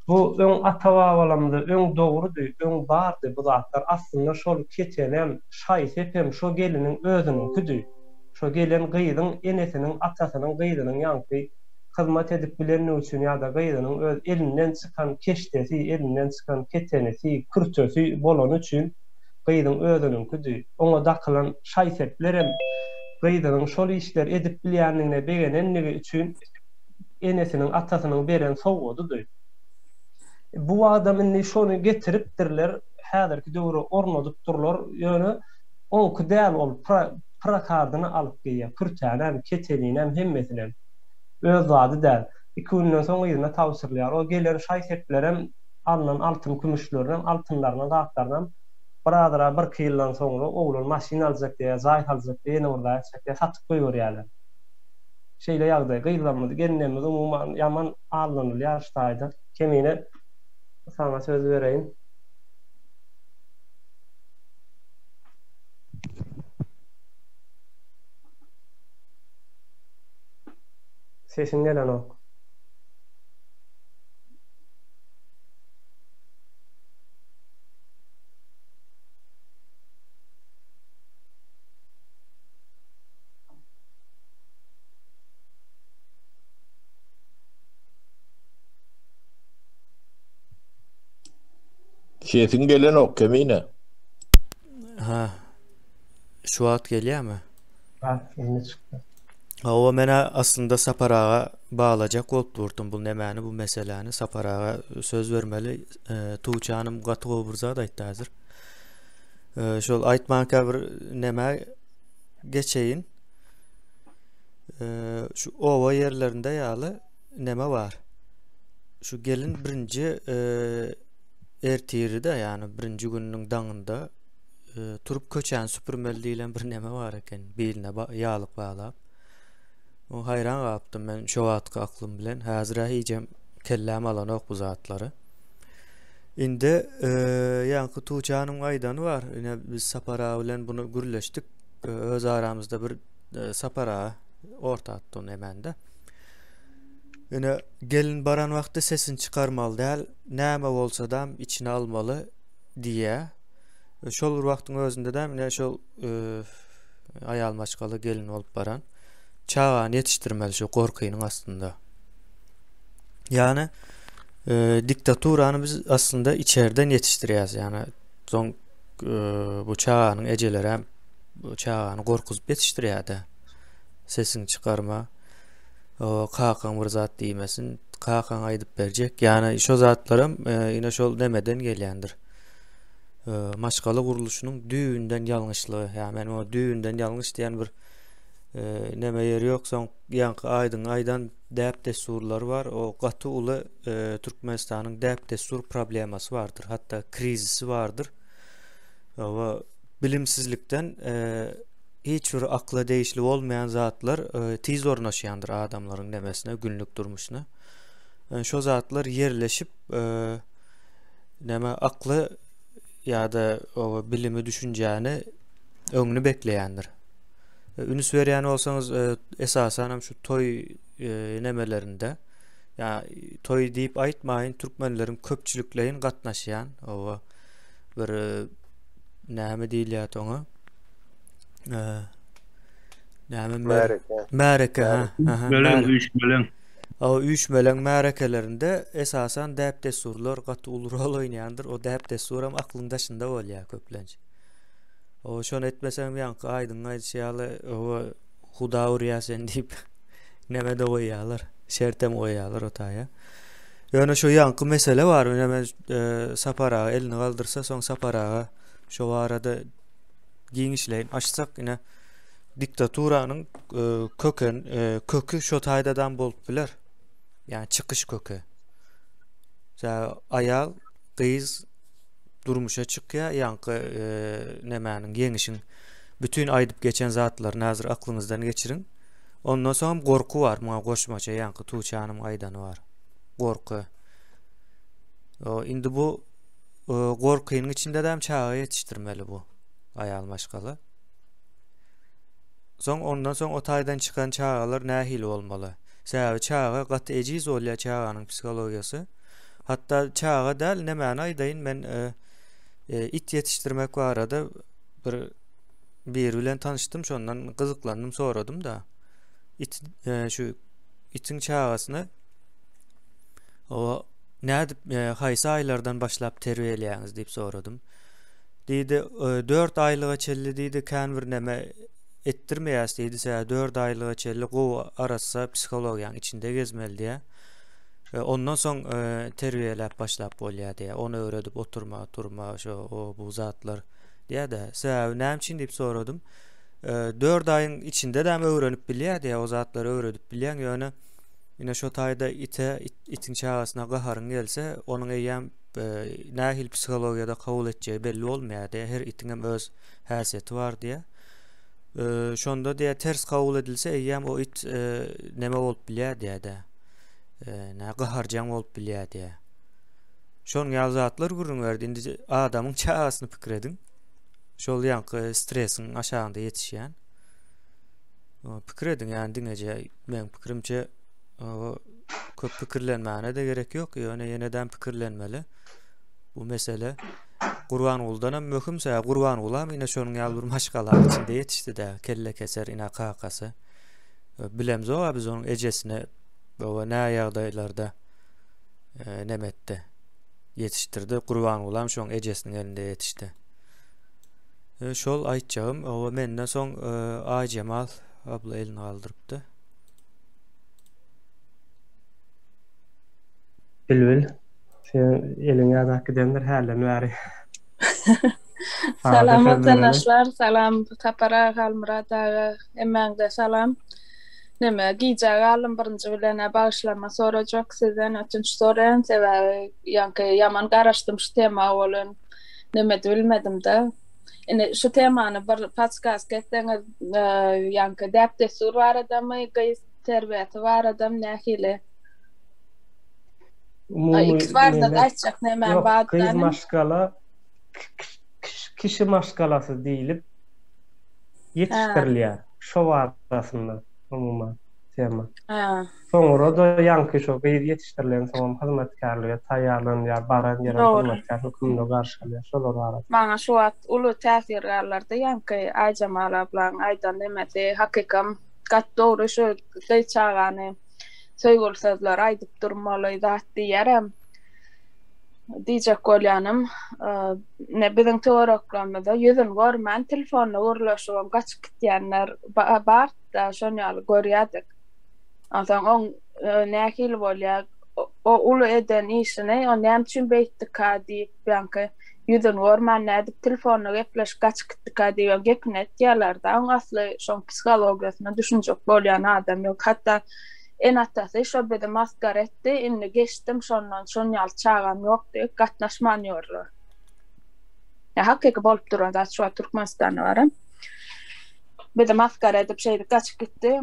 Bu öň ata babalarymyzda öň dogrudy öň bardy bu zatlar aslynda şol ketenem şaý sepem şo geliniň özüniňkidi. Şo gelen gyzyň enesiniň, atasynyň gyzynyň ýaňky hyzmat edip bilenligi üçin ýa-da gyzynyň öz elinden çykan keşdesi, elinden çykan ketenisi, kürtesi bolany üçin gyzyň özüniňkidi. Oňa dakylan şaý-seplerem gyzynyň şol işleri edip bilýänligine begenenligi üçin enesiniň, atasynyň beren sowgadydy. Bu adam indi şony getiripdirler, häzirki döwre ornadypdyrlar, ýöne Oňky däl ol prokardyny alyp geýýär. Kürtänem, keteninem, hemmesinem. Öz zady däl. Iki günden soň yzyna tabşyrylýar. O gelen şaý-seplerem, alnan altyn-kümüşlerinem, altynlaryny, zatlarynam birazra birki ýyldan soňra oglan maşyn aljak diýýär, jaý saljak diýýär, ýene bir zat etjek diýýär, satyp goýberýärler. Şeýle ýagdaý. Gyzlarymyz, gelinlerimiz umuman ýaman aldanylýar şu taýda. Kemine, saňa söz bereýin. Sesiň gelenok. Sesiň gelenok Kemine. Ha. Şu wagt gelýärmi? Ha, indi çykdy. Hawa, men aslynda Sapar aga baglajak bolup durdum bu nemäni, bu meseläni. Sapar aga söz bermeli. E, Tuğçe hanym gaty gowy bir zat aýtdy häzir. E, şol aýtmanka bir nämä geçeýin. E, şu oba ýerlerinde ýaly neme bar. Şu gelin birinji e, ertiride, ýagny birinji gününiň daňynda e, turup köçäni süpürmeli diýlen bir neme bar eken, biline ýaglyk baglap. O haýran galypdym men şo wagtky aklym bilen. Häzir-ä hijem kelläm alanok bu zatlary. Indi e, ýaňky Tuğçanyň aýdany bar. Ine biz Sapar aga bilen bunu gürleşdik. E, öz aramyzda bir e, Sapar aga orta atdy onu hemende. Ine gelin baran wagtda sesini çykarmaly däl, näme bolsadam içine almaly diýýär. Şol bir wagtyň özünde de ine şol e, aýal maşgala gelin bolup baran çagany ýetişdirmeli şu gorkynyň astynda. Ýagny e, diktaturany biz aslynda içeriden ýetişdirýäs. Ýagny soň e, bu çaganyň ejeleri hem bu çagany gorkuzyp ýetişdirýär-de. Sesiňi çykarma. O kakaň bir zat diýmesin. Kakaň aýdyp berjek. Ýagny şo zatlaram e, ine şol nemeden gelýändir. E, maşgala gurluşynyň düýbünden ýalňyşlygy. Ýa men o düýbünden ýalňyş diýen bir e, neme ýeri ýok. Soň ýaňky aýdyň aýdan däp-dessurlar bar. O gaty uly e, Türkmenistanyň däp-dessur problemasy bardyr. Hatda krizisi bardyr. Oba bilimsizlikden e, hiç bir akla degişli bolmaýan zatlar e, tiz ornaşýandyr adamlaryň nemesine, günlük durmuşyna. E, şo zatlar ýerleşip e, näme akly ýa-da o bilimi düşünjäni öňüni bekleýändir. Ünüs berýän bolsaňyz, e, esasan hem şu toý e, nemelerinde, ýa toý diýip aýtmaýyn, türkmenleriň köpçülikleýin gatnaşýan, owa bir e, näme diýilýär oňa? Näme märeke. Märeke, ha. Üýşmeleň, üýşmeleň. O üýşmeleň märekelerinde esasan däp-dessurlar gaty uly rol oýnaýandyr. O däp-dessuram aklyň daşynda bolýar köplenç. O şony etmeseň ýaňky Aýdyň aýdyşy ýaly, owa Huda urýar seni diýip neme-de goýýarlar, şertem goýýarlar o taýa. Ýöne şu ýaňky mesele bar, ine men e, Sapar aga elini galdyrsa, soň Sapar aga şo barada giňişleýin açsak, ine diktaturanyň e, köken e, köki şo taýdadan bolup biler. Ýani çykyş köki. Aýal, gyz durmuşa çykýar, ýaňky e, nemäniň ýeňişiň bütin aýdyp geçen zatlaryny häzir aklyňyzdan geçiriň. Ondan soň hem gorky bar, muňa goşmaça ýaňky Tuğçe hanym aýdany bar. Gorky. O, indi bu e, gorkynyň içinde de hem çaga ýetişdirmeli bu aýal maşgala. Soň ondan soň o taýdan çykan çagalar nähili bolmaly? Sebäbi çaga gaty ejiz bolýar çaganyň psihologiýasy. Hatda çaga däl, nemäni aýdaýyn men e, e, it ýetişdirmek barada bir biri bilen tanyşdym, şondan gyzyklandym, soradym da. It e, şu itiň çagasyny o nädip e, haýsy aýlardan başlap terbiýeleýäňiz diýip soradym. Diýdi, 4 aýlyga çenli diýdi, kän bir neme etdirmeýäs diýdi, sebäbi 4 aýlyga çenli gowy arassa psihologiýanyň içinde gezmeli diýä. E, ondan soň e, terbiýeläp başlap bolýar diýä. Ony öwredip oturma, turma, şo o bu zatlar diýä-de. Sebäbi näme üçin diýip soradym. E, 4 aýyň içinde däm öwrenip bilýär diýä, o zatlary öwredip bilýäň, ýöne ine şo taýda ite, it, itiň çagasyna gaharyň gelse, onuň eýýäm e, nähili psihologiýada kabul etjegi belli bolmaýar diýä. Her itiň hem öz häsiýeti bar diýä. E, şonda diýä ters kabul edilse eýýäm o it e, neme bolup bilýär diýä-de. Nä gaharjaň bolup bilýär diýä. Şonuň ýaly zatlar gürrüň berdi. Indi adamyň çagasyny pikir ediň. Şol ýaňky stresiň aşagynda ýetişýän. Pikir ediň, ýani diňeje meň pikirimçe köp pikirlenmäne de gerek ýok, ýöne ýenedem pikirlenmeli. Bu mesele Gurbangulydan hem möhüm, sebäbi Gurbanguly hem ine şonuň ýaly bir maşgalanyň içinde ýetişdi-de, kelle keser ine kakasy. Bilemzok-a biz onuň ejesine baba nä ýagdaýlarda e, neme etdi. Ýetişdirdi. Gurbangulam şoň ejesiniň elinde ýetişdi. E, şol aýtjagym, oba menden soň e, Aýjemal abla elini galdyrypdy. Bilbil, sen eliň ýadap gidendir hälden bäri. Salam watandaşlar, salam Sapar aga, Halmyrat aga, hemmäňize salam. Neme, gijä galdym birinji bilen-ä bagyşlama sorajak sizden ötünç soraýan, sebäbi ýaňky ýaman garaşdym şu tema bolan nemedi bilmedim-de. Indi şu temany bir podskazka etseňiz, ýaňky däp-dessur baradamy, gyz terbiýesi baradamy nähili? Umumy Ikisi barada-da aýtjak nämäm Ýok, bar gyz maşgala kişi maşgalasy diýlip ýetişdirilýär. Şo barasynda umuman tema. Soňra-da ýaňky şo gyz ýetişdirilensoňam hyzmatkärlige taýýarlanylýar, baran ýerem hyzmatkär hökmünde garşy alýar. Şolar barada. Maňa şu wagt uly täsir galdyrdy ýaňky Aýjemal ablaň aýdan nemesi hakykam gaty dogry şu gyz çagany söýgüli sözler aýdyp durmaly zat diýýärem. Diýjek bolýanym ne biziň töwereklerimizde ýüzüni görmän telefonda gürleşibem gaçyp gitýänler bar-da şon ýaly görýärdik. Onsoň oň nähili bolýar o uly eden işini o näme üçin beýtdika diýip ýaňky ýüzüni görmän nädip telefonda gepleşip gaçyp gitdika diýibem gepini etýärler-de oň asly şoň psihologiýasyna düşünjek bolýan adam ýok hatda ene-atasy şo bizi masgara etdi indi geçdim şondan şon ýaly çagam ýok diýip gatnaşman ýörler. Ýa hakyky bolup duran zat şu wagt Türkmenistanda baram. Bizi masgara edip şeýdip gaçyp gitdi.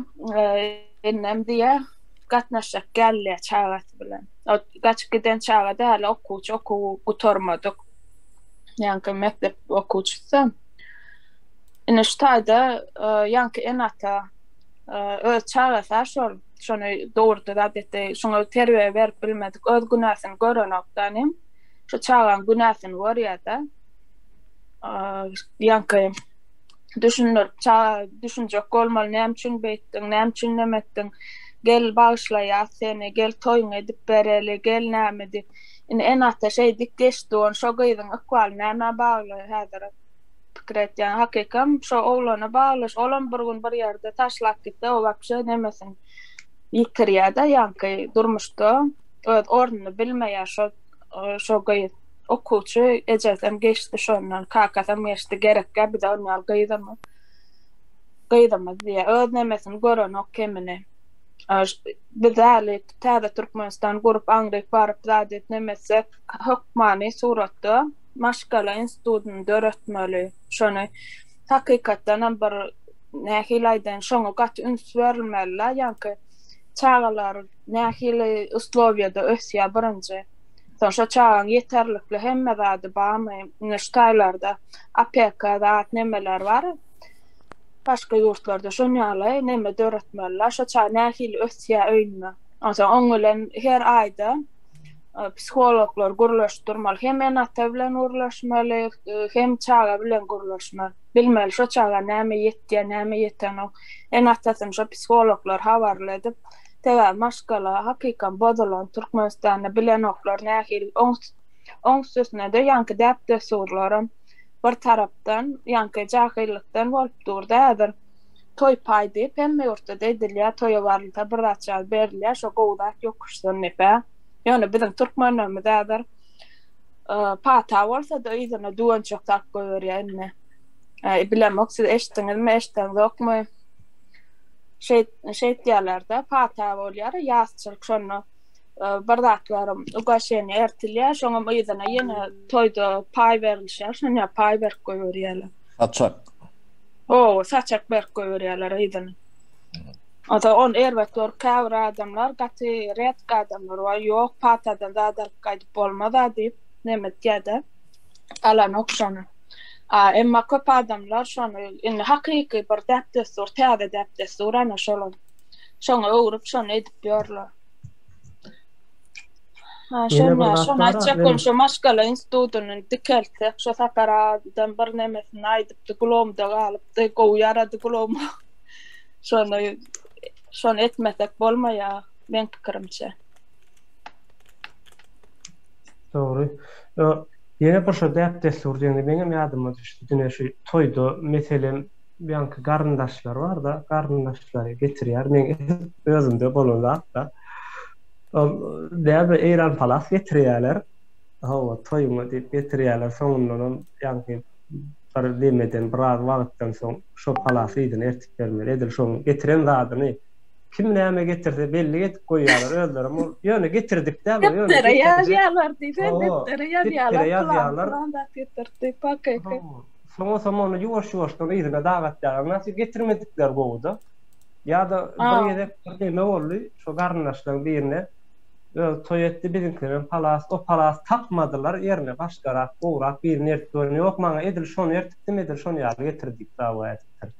Indem diýýär gatnaşjak gelýär çagasy bilen. O gaçyp giden çaga däl, okuwçy, okuwy gutarmadyk. Ýaňky mekdep okuwçysy. Indi şu taýda ýaňky ene-ata öz çagasy şol, şony dogurdy zat etdi. Şoňa terbiýe berip bilmedik, öz günäsini görenok da inim. Şu çagaň günäsini görýär-de. Ýaňky düşündirip çaga düşünjek bolmaly näme üçin beýtdiň näme üçin neme etdiň gel bagyşlaýas seni gel toýuňy edip bereli gel näme diýip indi ene ata şeýdip geçdi ony şo gyzyň ykbaly nämä bagly häzir pikir etýän hakykam şo oglana bagly olam bir gün bir ýerde taşlap gitse o wapşe nemesini ýitirýärde ýaňky durmuşda öz ornuny bilmeýär şo şo gyz. Okuwçy ejesem geçdi şondan, kakasam geçdi, gerekgä bize on ýaly gyzam gyzymyz diýýär. Öz nemesini görenok kemini. Biz häli täze Türkmenistan gurup aňryk baryp zat et neme etsek hökmany suratda maşgala institutyny döretmeli. Şony hakykatdanam bir nähili aýdaýyn şoňa gaty üns berilmeli-la ýaňky çagalar nähili uslowiýada ösýär birinji. Soň şo çagaň ýeterlikli hemme zady barmy? Ine şu taýlarda opeka zat nemeler bar. Başga ýurtlarda şon ýaly neme döretmeliler. Şo çaga nähili ösýär öýünde. Onsoň oň bilen her aýda psihologlar gürleşip durmaly. Hem ene-ata bilen gürleşmeli, hem çaga bilen gürleşmeli. Bilmeli şo çaga näme ýetýär, näme ýetenok. Ene-atasyny şo psihologlar habarly edip, Sebäbi maşgala hakykam bozulan Türkmenistanda bilenoklar nähili oň oň üstesine-de ýaňky däp-dessurlaram bir tarapdan ýaňky jahyllykdan bolup durda häzir toý paý diýip hemme ýurtda-da edilýär toýa barylsa bir zatjagaz berilýär şo gowy zat ýokuşsyn diýip hä ýöne biziň türkmenlerimiz häzir pata bolsa-da yzyna düwünçek salyp goýberýär indi bilemok siz eşitdiňizmi eşideňzokmy Şeýtýärler-de, pata bolýar, ýazçylyk şonda bir zatlaram ugaşeniýe ertilýär, şoňam yzyna ýene toýda paý berilişýär, şonda paý berip goýberýärler. Saçak. Hawa, saçak berip goýberýärler yzyna. Onsoň ony erbet görüp käbir adamlar, gaty redki adamlar bar, ýok, patadan zat alyp gaýdyp bolmaz-a diýip, neme etýär-de, alanok şony. A emma köp adamlar şony indi hakyky bir däp-dessur, täze däp-dessur ana şolar. Şoňa öwrüp şony edip ýörler. Ha şonda şony aýtjak bolum şo maşgala institutyny dikeltsek şo Sapar adam bir nemesini aýdypdy gulagymda galypdy gowy ýarady gulagyma. Şony şony etmesek bolmaýar meň pikirimçe. Dogry. Ýene bir şo däp-dessur diýende meňem ýadyma düşdi diňe şu toýda meselem ýaňky garyndaşlar barda garyndaşlary getirýär meň özümde bolan zatda ol näme eýran palas getirýärler hawa toýuňa diýip getirýärler soňundanam ýaňky bir demeden biraz wagtdan soň şo palasy yzyna ertip bermeli edil şoň getiren zadyny Kim näme getirse bellik edip goýýarlar özlerem ol ýöne getirdik däl ýöne depdere ýazýarlar diýse depdere ýazýarlar pylan pylan zat getirdi pakyky. Soňasam ony ýuwaş-ýuwaşdan yzyna dagatýarlar. Nasy getirmedikleri gowy-da. Ýa-da bir gezek bir neme boldy, şo garyndaşlaryň birine özi toý etdi, biziňkilerem palas, o palas tapmadylar, ýerine başgarak, gowurak birini ertdi. Ony ýok, maňa edil şony ertipdim, edil şony ýaly getir diýip dawa edipdir.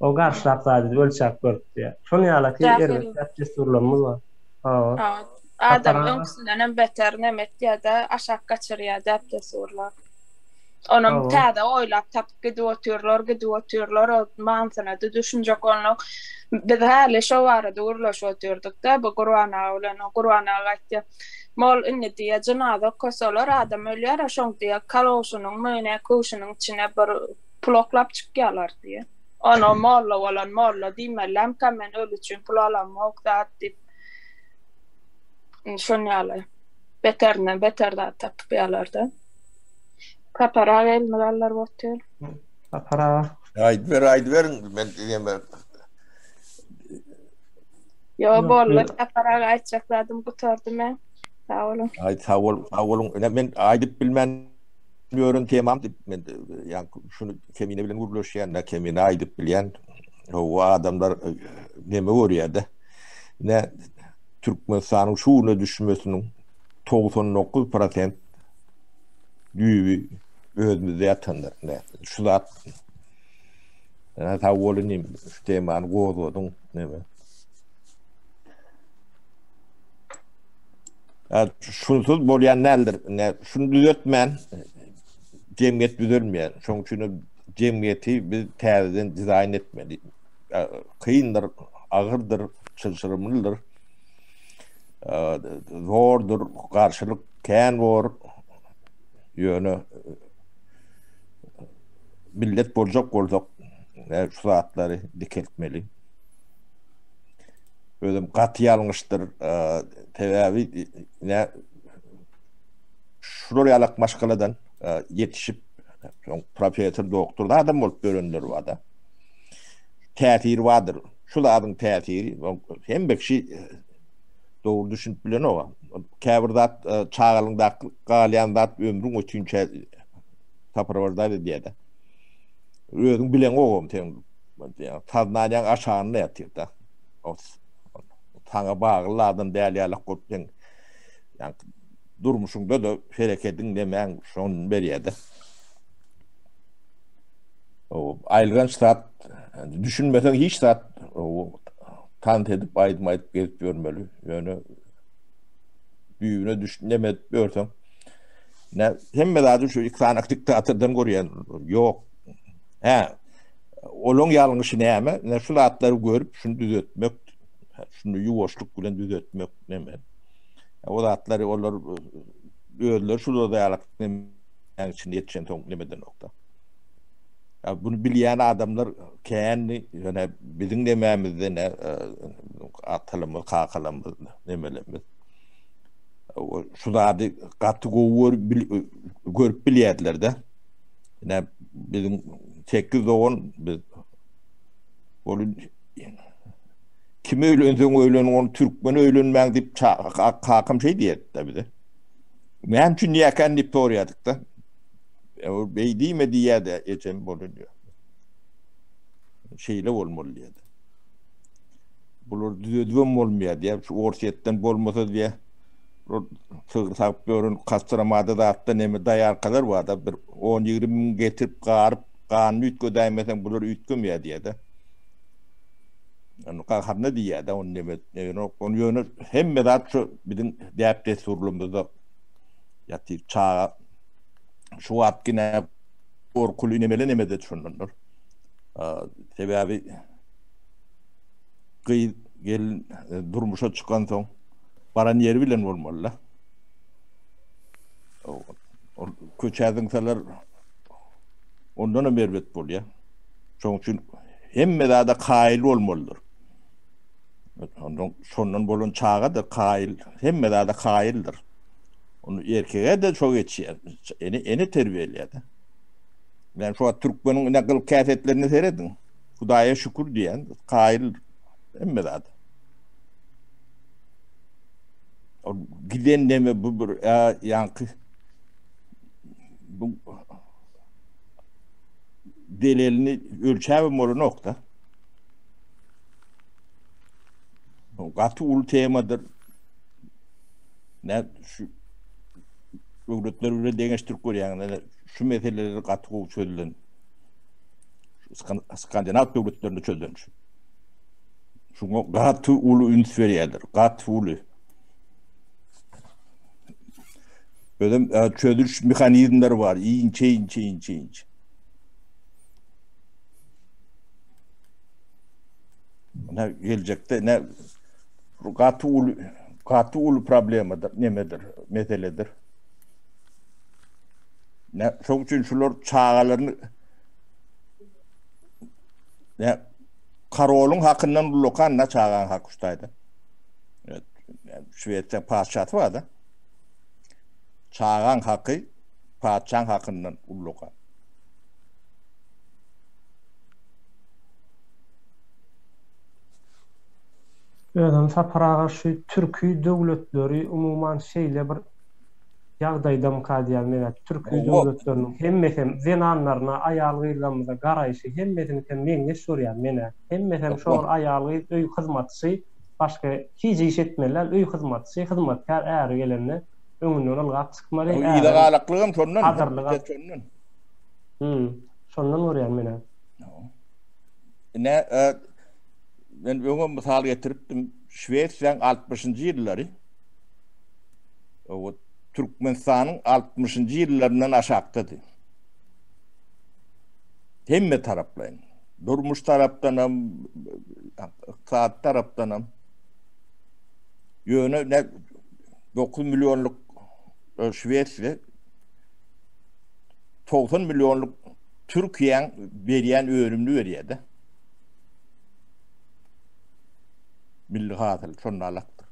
O garşylap zat edip ölçäp görüpdi. Şony ýalaky erbet däp-dessurlarymyz bar. Hawa. Adam öňküsindenem beter neme etýär-de, aşak gaçyrýar däp-dessurlar. Onam täze oýlap tapyp gidip otyrlar, gidip otyrlar, o manysyna-da düşünjek bolnok. Biz häli şo barada gürleşip otyrdyk-da, bu Gurban aga bilen. O Gurban aga aýtýar, Mol indi diýýär, jynaza okasalar, adam ölýär-ä, şoň diýýär, kalowşynyňmy, nä köwşüniň içine bir pul oklap çykýarlar diýýär. Ony molla bolan molla diýmelilämkä, men öli üçin pul alamok zat diýip. Indi şon ýaly beterinden beter zat tapypýarlar-da. Sapar aga elini galdyryp otyr. Sapar aga. Aýdyber, aýdyberiň. Men diýeme. Ýo, boldy. Sapar aga aýtjak zadym gutardy men. Sag boluň. Aý, sag bol, sag boluň. Ine men aýdyp bilmän ýören temam diýip men ýa şuny Kemine bilen gürleşýän, Kemine aýdyp bilýän. Hawa, adamlar e, neme görýär-de. Ine Türkmenistanyň şu güne düşmesiniň 99 prosent düýbi özümizde ýatandyr. Ine, şu zat. Ine, sag bol inim, şu temany gozgadyň, neme. Ha, şunsuz bolýan däldir. Ine, şuny düzetmän jemgyýet düzelmeýär. Şonuň üçin jemgyýeti biz täzeden dizaýn etmeli. Kyndyr, agyrdyr, çylşyrymlydyr. Zordur, garşylyk kän bor. Ýöne millet boljak bolsak, şu zatlary dikeltmeli. Özüm gaty ýalňyşdyr. Sebäbi ne şular ýalak maşgaladan ýetişip, soň professor, doktor adam bolup ýörenler bar-da. Täsiri bardyr. Şu zadyň täsiri hemme kişi dogry düşünip bilenok. Käbir zat çagalygyňda galýan zat ömrüň ötünçä saparbardat edýär-de. Özüň bileňogam sen saznaniýaň aşagynda ýatyr-da. Saňa bagly adam däl ýalak bolup sen durmuşyňda-da herekediň nemäň şony berýär-de. Aýylganç zat, düşünmeseň hiç zat tans edip, aýdym aýdyp gezip ýörmeli. Ýöne düýbüne düşüp neme edip ýörseň, ne hemme zady şu iki sany diktatordan görýän ýok. Hä, olaň ýalňyşy näme? Ne şu zatlary görüp, şuny düzetmek, şuny ýuwaşlyk bilen düzetmek neme? O zatlary olar özleri şu ýaly içinde ýetişen soň neme edenokda. Ya bunu bilýän adamlar kändi, ýöne biziň nemämizde ne atalarymyz, kakalarymyz, nemelerimiz şu zady gaty gowy görüp, görüp bilýärdiler-de. Ine biziň 8 dogan biz ol kim öýlenseň öýlen, ony türkmen öýlenmäň diýip kakam şeý diýerdi bize. Näme üçin diýäkän diýip soraýardyk-da. Beý diýme diýýärdi ejem bolun diýýär. Şeýle bolmaly diýýärdi. Bular düzedibem bolmaýar diýýär. Şu Orsýetden bolmasa diýýär. Sygyr sagyp ýören Kostramada zatda neme daýarkalar bar-da bir 10-20 müň getirip garyp ganyny üýtgedäýmeseň bular üýtgemeýär diýýär-de. Ony gaharyna diýýär-de ony neme ony ýöne hemme zat şu biziň däp-dessurlarymyzda ýatyr. Çaga şu wagt ine gorkuly nemele nemede şondandyr. Sebäbi gyz gelin e, durmuşa çykansoň baran ýeri bilen bolmaly-da. Ol köçä zyňsalar ondan hem erbet bolýar. Şonuň üçin hemme zada kaýyl bolmalydyr. Ondan şondan bolan çaga da kaýyl, hemme zada kaýyldyr. Onu erkege de şo geçýär. Ene ene terbiýeleýär-de. Men şu wagt türkmeniň ine gyl käsetlerine serediň. Hudaýa şükür diýen, kaýyl hemme zada. O giden neme bu bir ýaňky bu. zelelini ölçäbem bolanok-da. Gaty uly temadyr. Ne şu döwletler bilen deňeşdirip görýäň, şu meseleler gaty gowy çözülen. Skandinaw döwletlerinde çözülen şu. Şuňa gaty uly üns berýärler, gaty uly. Özem e, çözüş mehanizmleri bar, inçe inçe inçe inçe. Ne geljekde ne gaty uly gaty uly problemadyr, nemedir, meseledir. Ne şoň üçin şular çagalaryny ne Karolyň hakyndan ullakan na çagaň haky şu taýda. Evet. Şwesiýa patyşasy bar-da. Çagaň haky patyşaň hakyndan ullakan. Özem Sapar aga şu türki döwletleri umuman şeýle bir ýagdaýdamyka diýýän menä türki döwletleriniň hemmesem zenanlaryna aýal gyzlarymyza garaýşy hemmesinikem meňzeş görýän menä hemmesem şo bir aýal gyz öý hyzmatçy başga hiç iş etmeli däl öý hyzmatçy hyzmatkär äri gelende öňünden ylgap çykmaly ärem yza galaklygam şondan şondan hum şondan görýän menä. Ine men öňem mysal getiripdim Şwesiýaň altmyşynjy ýyllary O Türkmenistanyň altmyşynjy ýyllaryndan aşakdady. Hemme taraplaýyn. Durmuş tarapdanam, ykdysady tarapdanam. Ýöne ne 9 millionlyk e, Şwesiýa 90 millionlyk Türkiýäň berýän önümini berýär-de. Milli hasyl şonda alakdyr.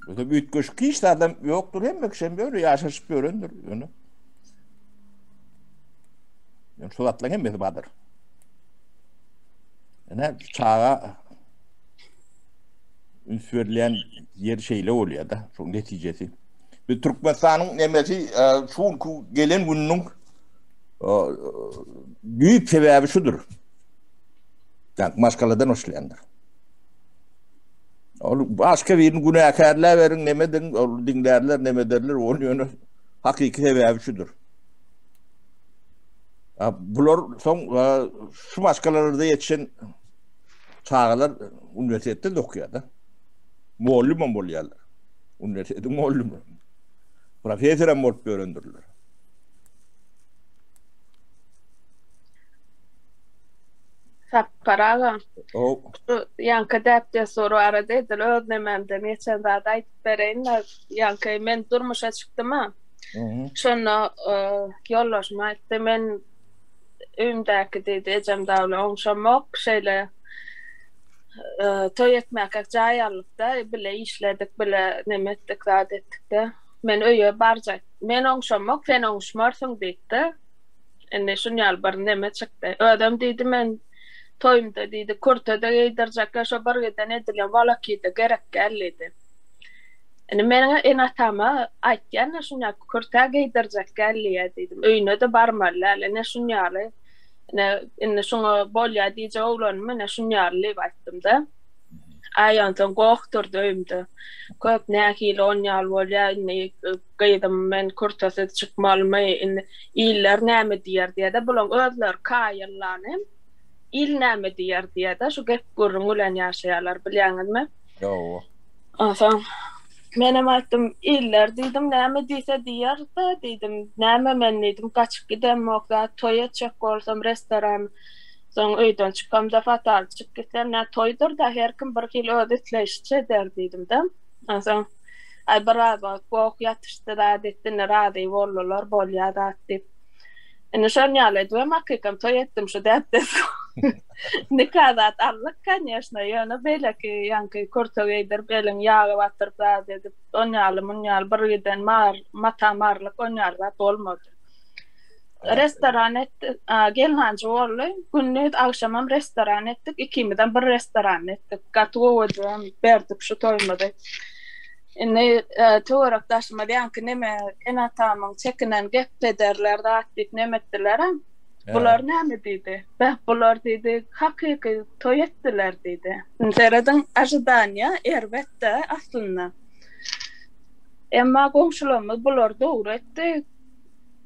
Öte üýtgeşik hiç zadam ýokdur, hemme kişi hem böyle ýaşaşyp ýörendir, ýöne. Ýöne şu zatlaryň hemmesi bardyr. Ene çaga üns berilýän ýer şeýle bolýar-da, şoň netijesi. Biz Türkmenistanyň nemesi e, şu günki gelen gününiň e, büyük sebäbi şudur. Ýa maşgaladan başlaýandyr. Ol başga birini günäkärläberiň, neme ediň, ol diňlärler, neme ederler, ol ýöne hakyky sebäbi şudur. A bular soň şu maşgalalarda ýetişen çagalar uniwersitetde de okaýar-da. Mugallym hem bolýarlar. Uniwersitetiň mugallymy. Professor hem bolup ýörendirler. Sapar aga. Şu ýaňky däp-dessur barada edil öz nemämden geçen zady aýdyp bereýin-le. Ýaňky men durmuşa çykdym-a. Şonda ýoldaşym aýtdy, men öýümdäki diýdi, ejem dagy bilen oňşamok, şeýle toý etmäkäk jaý aldyk-da, bile işledik, bile neme etdik, zat etdik-de. Men öýe barjak, men oňşamok, sen oňuşmarsyň diýdi-de. Indi şun ýaly bir neme çykdy. Özem diýdi men toýumda diýdi kürte-de geýdirjekler şo bir giden edilýän walakide gerek däl diýdi. Indi meniň ene-atama aýtýan-da şun ýaly kürte geýdirjek däl diýýär diýdim. Öýüne-de barmaly däl. Ine şun ýaly ine indi şuňa bolýar diýjek oglanym ine şun ýaly diýip aýtdym-da. Aý onsoň goh durdy öýümde. Köp nähili on ýaly bolýar indi gyzym men kürtesiz çykmalymy indi iller näme diýer diýede bulaň özleri kaýyllany il näme diýer diýede şu gep gürrüň bilen ýaşaýarlar bilýäňizmi? Ýowa. Onsoň menem aýtdym iller diýdim näme diýse diýer-de diýdim näme men diýdim gaçyp gidemok zat toý etjek bolsam restoran Soň öýden çykamda Fataly çyk gitsem nä toýdur-da her kim bir hili öz isleýşiçe eder diýdim-de. Onsoň aý biraz wagt goh ýatyşdy zat etdi indi razy boldular bolýa zat diýip. Indi şon ýaly edibem hakykam toý etdim şu däp-dessur. Nika zat aldyk konýeşno ýöne beýleki ýaňky kürte geýdirip eliňi ýaga batyryp zat edip on ýaly mun ýaly bir giden mar mata marlyk on ýaly zat bolmady. Restoran etdik. Gelnanjy boldy. Gündiz, agşamam restoran etdik. Ikimizem bir restoranda etdik. Gaty gowy edibem berdik şu toýumyzy. Indi töwerek daşymyz ýaňky neme ene-atamyň çekinen gep ederler zat diýip neme etdilerem. Bular näme diýdi. Beh bular diýdi hakyky toý etdiler diýdi. Indi serediň ožidaniýa erbet-dä aslynda. Emma goňşularymyz bular dogry etdi.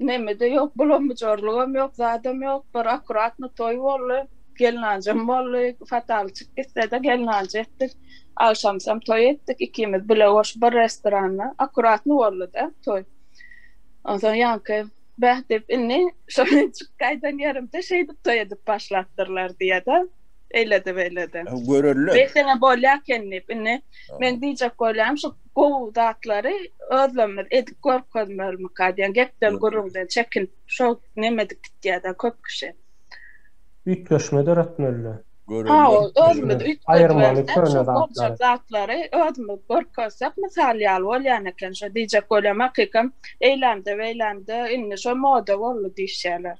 Neme-de ýok, bulamujorlugam ýok, zadam ýok. Bir akkuratny toý boldy. Gelnanjam boldy. Fataly çykyp gitse-de gelnanjy etdik. Agşamsam toý etdik ikimiz bile goşup bir restoranda. Akkuratny boldy-da toý. Onsoň ýaňky bäh diýip indi şo men çykyp gaýdan ýerimde şeýdip toý edip başlapdyrlar diýýä-de. Eýlede beýlede. Görerler. Beýtseňem bolýa eken diýip indi men diýjek bolýanym şu gowy zatlary özlerimiz edip görkezmelimika diýen gepden gürrüňden çekinip şo neme edip gitýä-de köp kişi. Üýtgeşme döretmeli. Hawa, özümiz üýtgedibersek, şo boljak zatlary özümiz görkezsek, mysal ýaly bolýan eken şo diýjek bolýan hakykam eýlämde beýlämde indi şo moda boldy diýişýärler.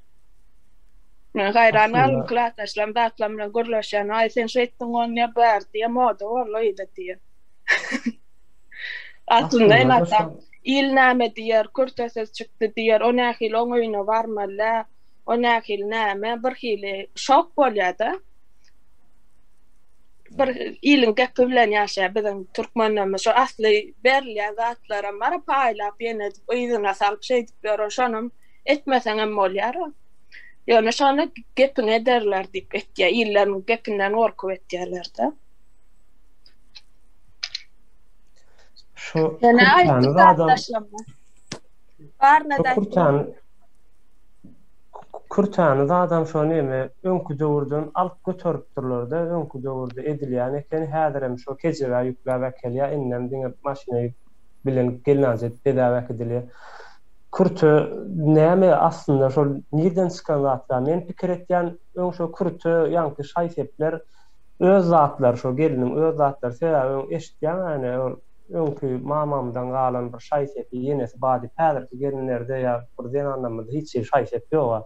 Men haýran galdym klasdaşlarym zatlar bilen gürleşýän, aý sen şeýtdiň ony bärde diýýär moda boldy yza diýýär. Aslynda ene-atam il näme diýer, kürtesiz çykdy diýer, o nähili oň öýüne barmaly-dä. O nähili näme birhili şok bolýada. Bir iliň gepi bilen ýaşaýar biziň türkmenlerimiz şo asly berilýän zatlaram bar paýlap ýene edip yzyna salyp şeýdip ýören şonam etmeseňem bolýar. Ýöne şony gepiňi ederler diýip etýär illeriň gepinden gorkup etýärlerde. Şu kürtäni zadam. Baryna da. Kürtäni Kürtäni zadam şo neme öňki döwürden alyp göteripdirlerde öňki döwürde edilýän ekeni häzirem şo kejebä ýükläp äkelýä indem diňe maşyna ýük bilen gelnalyjy edip bezäp äkidilýä. Kürte näme aslynda şol nirden çykan zatlar men pikir etýän öň şo kürte ýaňky şaý sepler öz zatlary şo gelniň öz zatlary sebäbi öň eşitýäň ene ol Öňki mamamdan galan bir şaý-sepi ýenesi bar diýip, häzirki gelinlerde ýa bir zenanlarymyzda hiç hili şaý-sep ýog-a.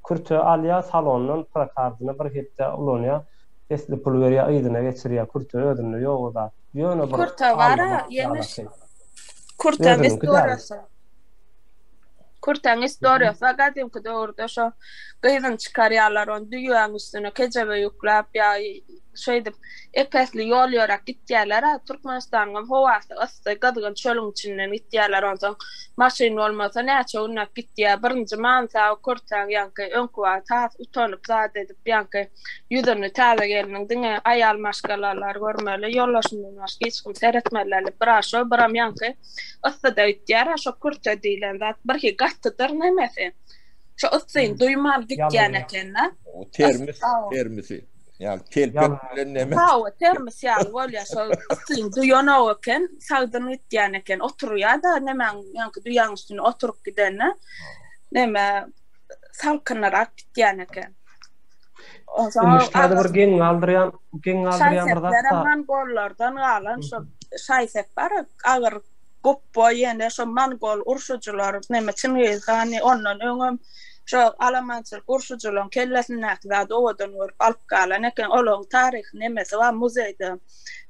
Kürte alýar, salondan prokardyny bir hepde ulanýar, esli pul berýär, yzyna geçirýär, kürte özünde ýok o zat. Ýöne bir Kürte bar-a, ýeňiş. Kürtäň istoriýasy. Kürtäň istoriýasy gadymky döwürde şo gyzyny çykarýarlar, ony düýäň üstüne kejebe ýükläp ýa şeýdip ep-esli ýol ýöräp gitýärler-ä. Türkmenistanyňam howasy yssy, gyzgyn çölüň içinden gitýärler. Onsoň maşyn bolmasa näçe günläp gitýär. Birinji manysy kürtäň ýaňky öňki wagt has utanyp zat edip ýaňky ýüzüni täze gelniň diňe aýal maşgalalar görmeli, ýoldaşyndan başga hiç kim seretmeli däl diýip biraz şo biram ýaňky yssyda gitýär-ä şo kürte diýlen zat birhili gatydyr nemesi. Şo yssyny duýman gitýän eken-dä. Termis, termisi. Ýa telpek bilen neme? Hawa, termos ýaly bolýar. Şol yssyny duýanok eken, sagdyn gitýän eken. Oturýar-da, nemäň, ýaňky düýäň üstünde oturyp gidende, neme, salkynrak gitýän eken. Onsoň Indi şeýle bir geň galdyrýan, geň galdyrýan bir zat bar. Mongollardan galan şo şaý-sep bar, agyr gupba ýene şo mongol urşujylar, neme Çingiz hany ondan öňem Şo alamançylyk urşujylaryň kellesindäki zady owadan görüp alyp galan eken. Olaryň taryhy nemesi bar muzeýde.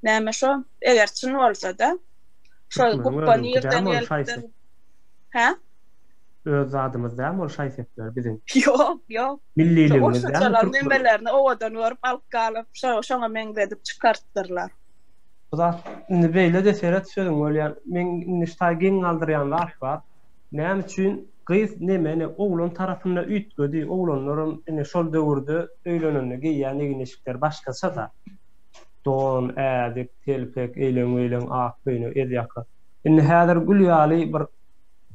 Näme şo? Eger çyn bolsa-da. Şo gupba nirden gelipdir? Hä? Öz zadymyz dälmi ol şaý-sepler biziň? Ýok, ýok. Milliligimiz dälmi türkmeniň? Urşujylaryň nemelerini owadan görüp alyp galyp, şo şoňa meňzedip çykarypdyrlar. Bu zat indi beýle-de seret sözüňi bölýän. Meň indi şu taý geň galdyrýan zat bar. Näme üçin gyz neme ne oglan tarapynda üýtgedi oglanlaram ine şol döwürde öýlenende geýýän egin eşikleri başgaçada don ädik telpek eýleň beýleň ak köýnek ez ýaka indi häzir gül ýaly bir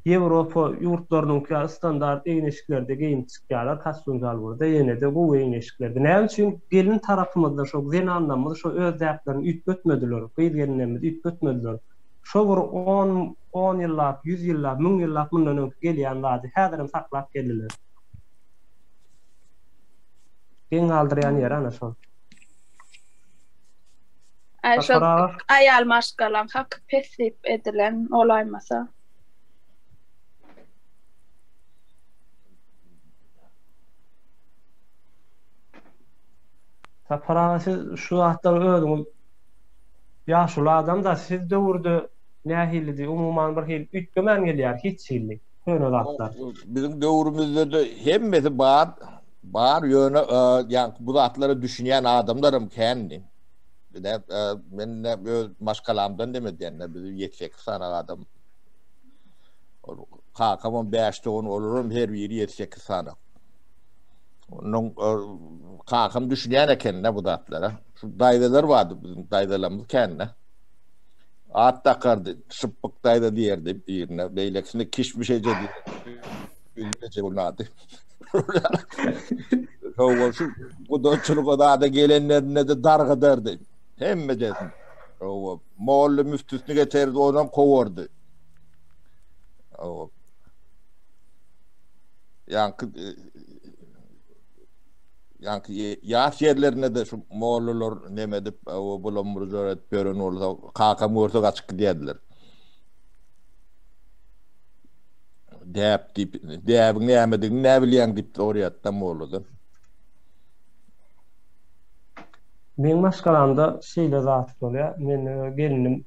ýewropa ýurtlarynyňky ýaly standart egin eşiklerde geýinip çykýarlar kostýum jalbarda ýenede gowy egin eşiklerde näme üçin gelin tarapymyzda şo zenanlarymyz şo öz däplerini üýtgetmediler gyz gelinlerimiz üýtgetmediler şo bir on On ýyllap, ýüz ýyllap, müň ýyllap mundan öňki gelýän zady häzirem saklap geldiler. Geň galdyrýan ýeri ana şol. Aý şo aýal maşgalaň haky pes diýip edilen bolaýmasa. Sapar aga siz şu zatlary özüňiz ýaşuly adam-da siz döwürde. Nähilidi, umuman bir hili üýtgemän gelýär hiç hili köne zatlar. Biziň döwrümizde-de hemmesi bar, bar ýöne ýaňky bu zatlara düşünýän adamlaram kändi. Ine, men ine öz maşgalamdan dem edýän, biz ýedi-sekiz sany adam. Kakamam bäş dogan, olaram her biri ýedi-sekiz sany. Onuň kakam düşünýän eken-de bu zatlara. Şu daýzalar bardy, biziň daýzalarymyz kän-de. At dakardy, Şypbyk daýza diýerdi birine, beýlekisine Kişmiş eje diýerdi. Üzüm eje onuň ady. Hawa, şu gudaçylyga zada gelenlerinde-de dargadardy. Hemmejesini. Hawa, molla müftüsini getirdi, onam kowardy. Hawa. Ýaňky ýaňky ýaş ýerlerinde-de şu mollalar neme edip, bulam-burjar edip ýören bolsa, kakam görse gaçyp gidýärdiler. Däp diýip, däbiň nämedigini näbilýäň diýip soraýardy-da molladan. Meň maşgalamda şeýle zat bolýar, men gelnim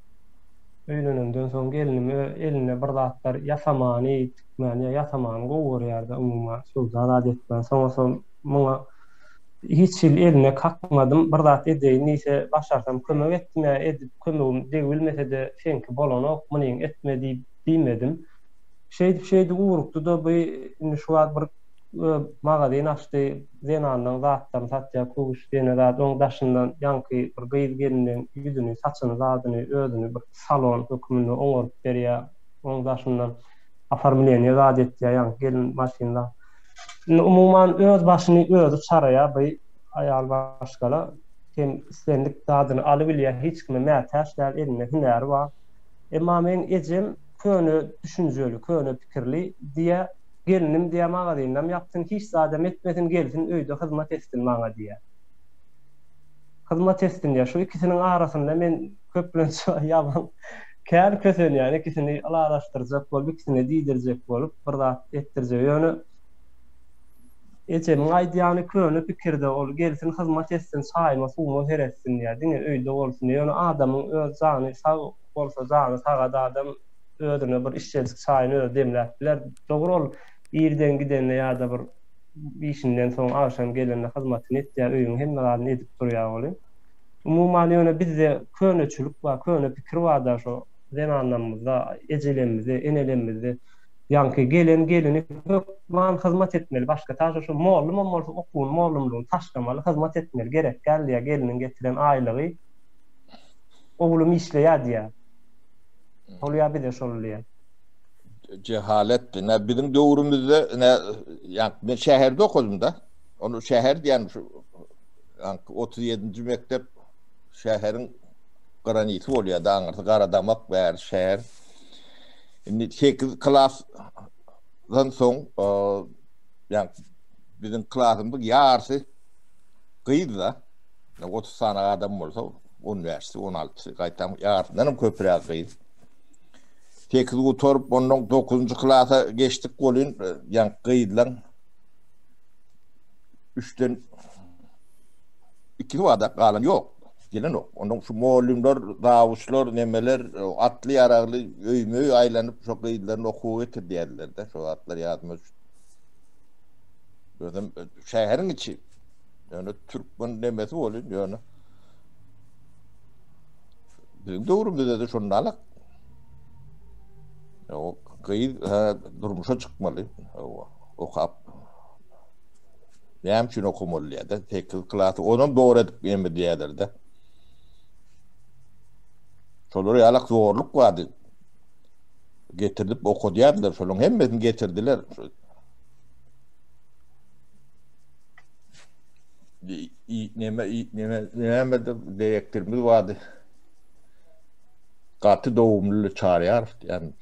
öýlenenden soň gelnim eline bir zatlar ýasamany, tikmäni ýa ýasamany gowy görýärdi umuman söwda zat etmän. Soňra soň muňa hiç hili eline kakmadym, bir zat edeýin diýse başarsam kömek etdim ýa edip kömegim degibilmese-de seňki bolanok, munyň etme diýip diýmedim. Şeýdip şeýdip ugrukdy-da bu indi şu wagt bir magazin açdy, zenanlaryň zatlaryny satýar, köwüş, ýene zat, oň daşyndan ýaňky bir gyz geliniň ýüzüni, saçyny, zadyny, özüni bir salon höküminde oňaryp berýär, oň daşyndan oformleniýe zat etýär, ýaňky gelin maşyn zat. Indi umuman öz başyny özi çaraýar bu aýal maşgala, hem islendik zadyny alybilýär, hiç kime mätäç däl, elinde hünäri bar. Emma meň ejem köne düşünjeli, köne pikirli diýýär, Gelnim diýýär magazynam ýapsyn, hiç zadam etmesin, gelsin öýde hyzmat etsin maňa diýýär. Hyzmat etsin diýýär. Şu ikisiniň arasynda men köplenç ýaman kän kösenýän, ikisini ylalaşdyrjak bolup, ikisine diýdirjek bolup, bir zat etdirjek. Ýöne ejemiň aýdýany köne pikirde, ol gelsin hyzmat etsin, çaýyma, suwuma seretsin diýýär, diňe öýde bolsun diýýär. Ýöne adamyň öz jany sag bolsa, jany sagat adam özüne bir içjejik çaýyny özi demläp biler. Dogry ol irden gidende ýa-da bir işinden soň agşam gelende hyzmatyny etýär, öýüň hemme zadyny edip durýar welin. Umuman ýöne bizde köneçilik bar, köne pikir bar-da şo zenanlarymyzda, ejelemizde, enelemizde. Ýaňky gelen gelini hökman hyzmat etmeli, başga taşa şo mollumam bolsa okuwyny, mollumlygyny taşlamaly, hyzmat etmeli, gerek däl diýýär, geliniň getiren aýlygy oglum işleýär diýýär. Bolýar bize şol diýýär. Jehalet, ine biziň döwrümizde ine ýa men şäherde okadym da. Onu şäher diýen şu ýa 37-nji mekdep şäheriň graniti bolýar, aňyrsy Garadamak bäri şäher. Indi 8 klasdan soň ýa biziň klasymyzyň ýarysy gyz da. 30 sany adam bolsa, on bäşisi, on altysy, gaýtam ýarysyndan hem köpräk gyz. Sekiz gutaryp, ondan dokuzynjy klasa geçdik welin, ýaňky gyzlaň üçden ikisi barda, galan ýok, gelenok. Ondan şu mugallymlar, zawuçlar, nemeler, atly-ýaragly öýme-öý aýlanyp, şo gyzlaryny okuwa getirdýärdiler-de, şo zatlar ýadyma düşdi. Özem şäheriň içi. Ýöne türkmen nemesi bolýan ýöne. Biziň döwrümizde de şonda alak. O gyz durmuşa çykmaly. Okap. Näme üçin okamaly diýýär-de, 8 klasy onam dogry edip emme diýýärler-de. Şolar ýalak zorluk bardy. Getirdip okadýardylar, şolaryň hemmesini getirdiler. Neme neme näme direktorymyz bardy. Gaty dogumly Çaryýarow diýen.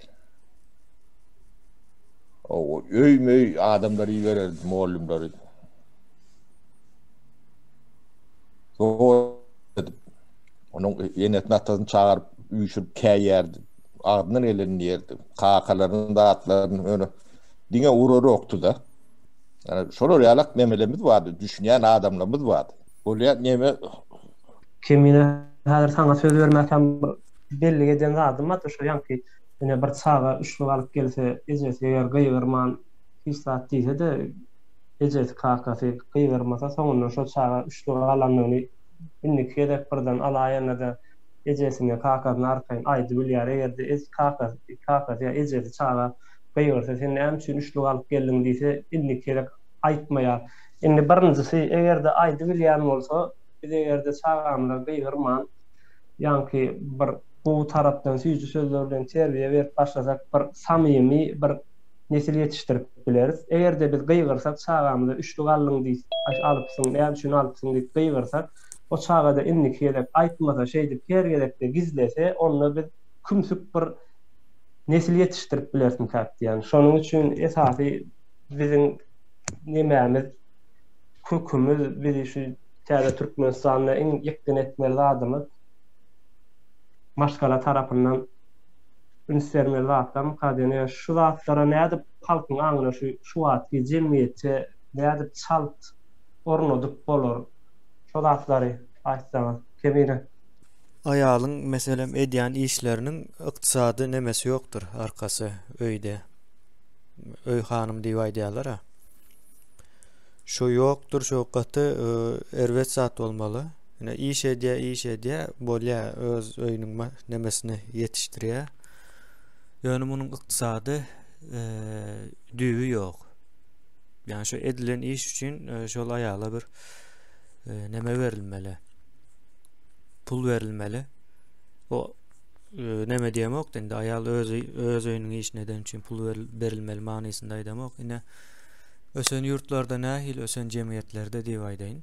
O öý-möý adamlary ibererdi, mugallymlary. Zor edip, onuň enesini atasyny çagyryp, üýşürip käýýärdi. Agzyndan gelenini diýerdi. Kakalarynyň zatlaryny öne diňe urarokdy-da. Yani şolar ýalak nemelerimiz bardy, düşünýän adamlarymyz bardy. Bolýar neme Kemine häzir saňa söz bermäkäm bir. Bellik eden zadym bar-da şo ýaňky ine bir çaga üçlük alyp gelse ejesi eger gygyrman hiç zat diýse-de ejesi kakasy gygyrmasa soňundan şo çaga üçlük alandygyny indiki gezek birden alaýanda-da ejesine kakasyna arkaýyn aýdybilýär eger-de kakasy kakasy ýa ejesi çaga gygyrsa sen näme üçin üçlük alyp geldiň diýse indiki gezek aýtmaýar. Indi birinjisi eger-de aýdybilýän bolsa biz eger-de çagamyza gygyrman ýaňky bir gowy tarapdan süýji sözler bilen terbiýe berip başlasak bir samymy bir nesil ýetişdirip bileris. Eger-de biz gygyrsak çagamyza üçlük aldyň diýip alypsyň näme üçin alypsyň diýip gygyrsak o çagada indiki gezek aýtmasa şeýdip her gezekde gizlese onda biz kümsük bir nesil ýetişdirip bilerismikäk diýýän. Şonuň üçin esasy biziň nemämiz kökümiz bizi şu täze Türkmenistanda iň ýykgyn etmeli zadymyz maşgala tarapyndan üns bermeli zatlarmyka diýen. Ýa şu zatlara nädip halkyň aňyna şu şu wagtky jemgyýetde nädip çalt ornadyp bolar? Şo zatlary aýtsaňyz Kemine. Aýalyň meselem edýän işleriniň ykdysady nemesi ýokdur arkasy öýde. Öý hanym diýip aýdýarlar-a. Şo ýokdur, şo gaty erbet zat bolmaly. Ine iş edýär, iş edýär, bolýar öz öýüniň nemesini ýetişdirýär. Ýöne munuň ykdysady düýbi ýok. Ýani şo edilen iş üçin şol aýala bir neme berilmeli. Pul berilmeli. O neme diýemok indi aýal özi öz öýüniň işini eden üçin pul berilmeli manysynda aýdamok. Ine Ösen ýurtlarda nähili ösen jemgyýetlerde diýip aýdaýyn.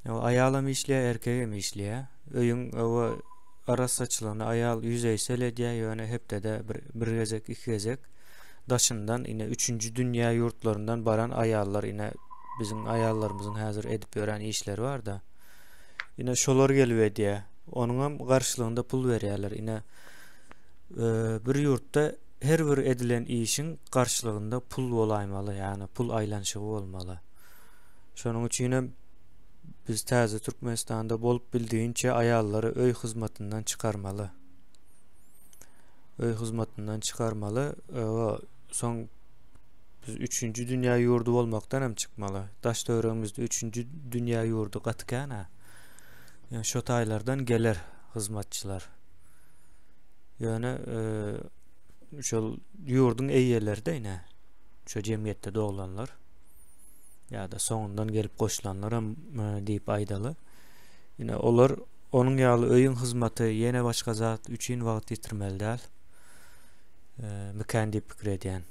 Aýalam işleýär, erkegem işleýär. Öýüň oba arassaçylygyny aýal ýüzeýsel edýär, ýöne hepdede bir, bir gezek, iki gezek daşyndan ine üçünji dünýä ýurtlaryndan baran aýallar ine biziň aýallarymyzyň häzir edip ýören işleri bar-da. Ine şolar gelip edýär. Onuňam garşylygynda pul berýärler. Ine bir ýurtda her bir edilen işiň garşylygynda pul bolaýmaly, ýagny pul aýlanyşygy bolmaly. Şonuň üçin hem biz täze Türkmenistanda bolup bildigiçe aýallary öý hyzmatyndan çykarmaly. Öý hyzmatyndan çykarmaly. Soň biz üçünji dünýä ýurdy bolmakdan hem çykmaly. Daş töweregimizde üçünji dünýä ýurdy gaty kän-ä. Ýani şo taýlardan geler hyzmatçylar. Ýöne şol ýurduň eýeleri-de ine şo jemgyýetde doglanlar ýa-da soňundan gelip goşulanlar hem diýip aýdaly. Ine olar onuň ýaly öýüň hyzmaty ýene başga zat üçin wagt ýitirmeli däl. Mikän diýip pikir edýän.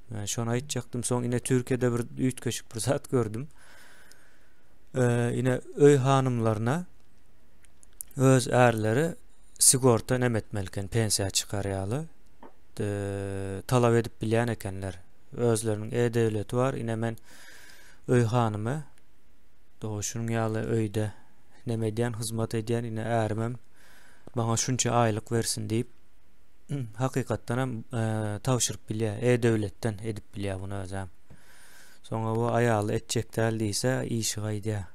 Men şony aýtjakdym. Soň ine Türkiýede bir üýtgeşik bir zat gördüm. Ine öý hanymlaryna öz ärleri sigorta neme etmeli eken, pensiýa çykar ýaly talap edip bilýän ekenler. Özleriniň e-döwleti bar. Ine men öý hanymy do şunuň ýaly öýde neme edýän, hyzmat edýän, ine ärimem maňa şunça aýlyk bersin diýip hakykatdan hem e, tabşyryp bilýär. E-döwletden edip bilýär bunu özem. Soňra bu aýaly etjek däl diýse, işi gaýdýar.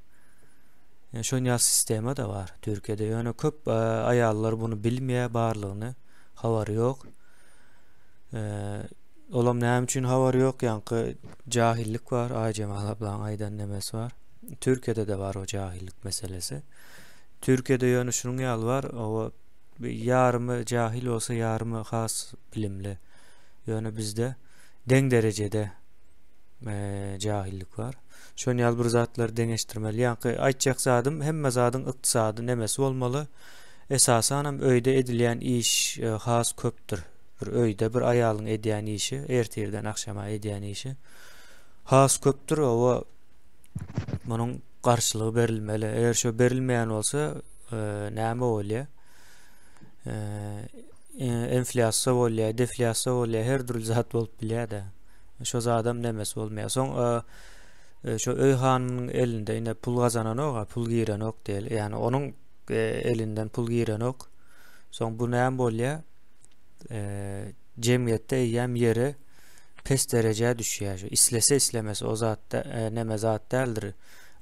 Ýa şon ýaly sistema da bar Türkiýede. Ýöne köp e, aýallar bunu bilmeýär barlygyny, habary ýok. E, olam näme üçin habary ýok? Ýaňky jahillik bar, Aýjemal ablaň aýdan nemesi bar. Türkiýede de bar o jahillik meselesi. Türkiýede ýöne şunuň ýaly bar, o ýarymy jahil bolsa, ýarymy has bilimli. Ýöne bizde deň derejede e, jahillik bar. Şon ýaly bir zatlary deňeşdirmeli. Ýaňky aýtjak zadym hemme zadyň ykdysady nemesi bolmaly. Esasanam öýde edilýän iş e, has köpdür. Bir öýde bir aýalyň edýän işi, ertirden agşama edýän işi has köpdür. Owa munuň garşylygy berilmeli. Eger şo berilmeýän bolsa, e, näme bolýar? E, enflýasiýa bolýar, deflýasiýa bolýar, her dürli zat bolup bilýär-de. Şo zadam nemesi bolmaýar. Soň e, şo öý hanymynyň elinde ine pul gazananok, pul girenok diýeli. Ýani onuň e, elinden pul girenok. Soň bu näme bolýar? E, jemgyýetde eýýäm ýeri pes derejä düşýär. Şu islese islemese o zat e, neme zat däldir.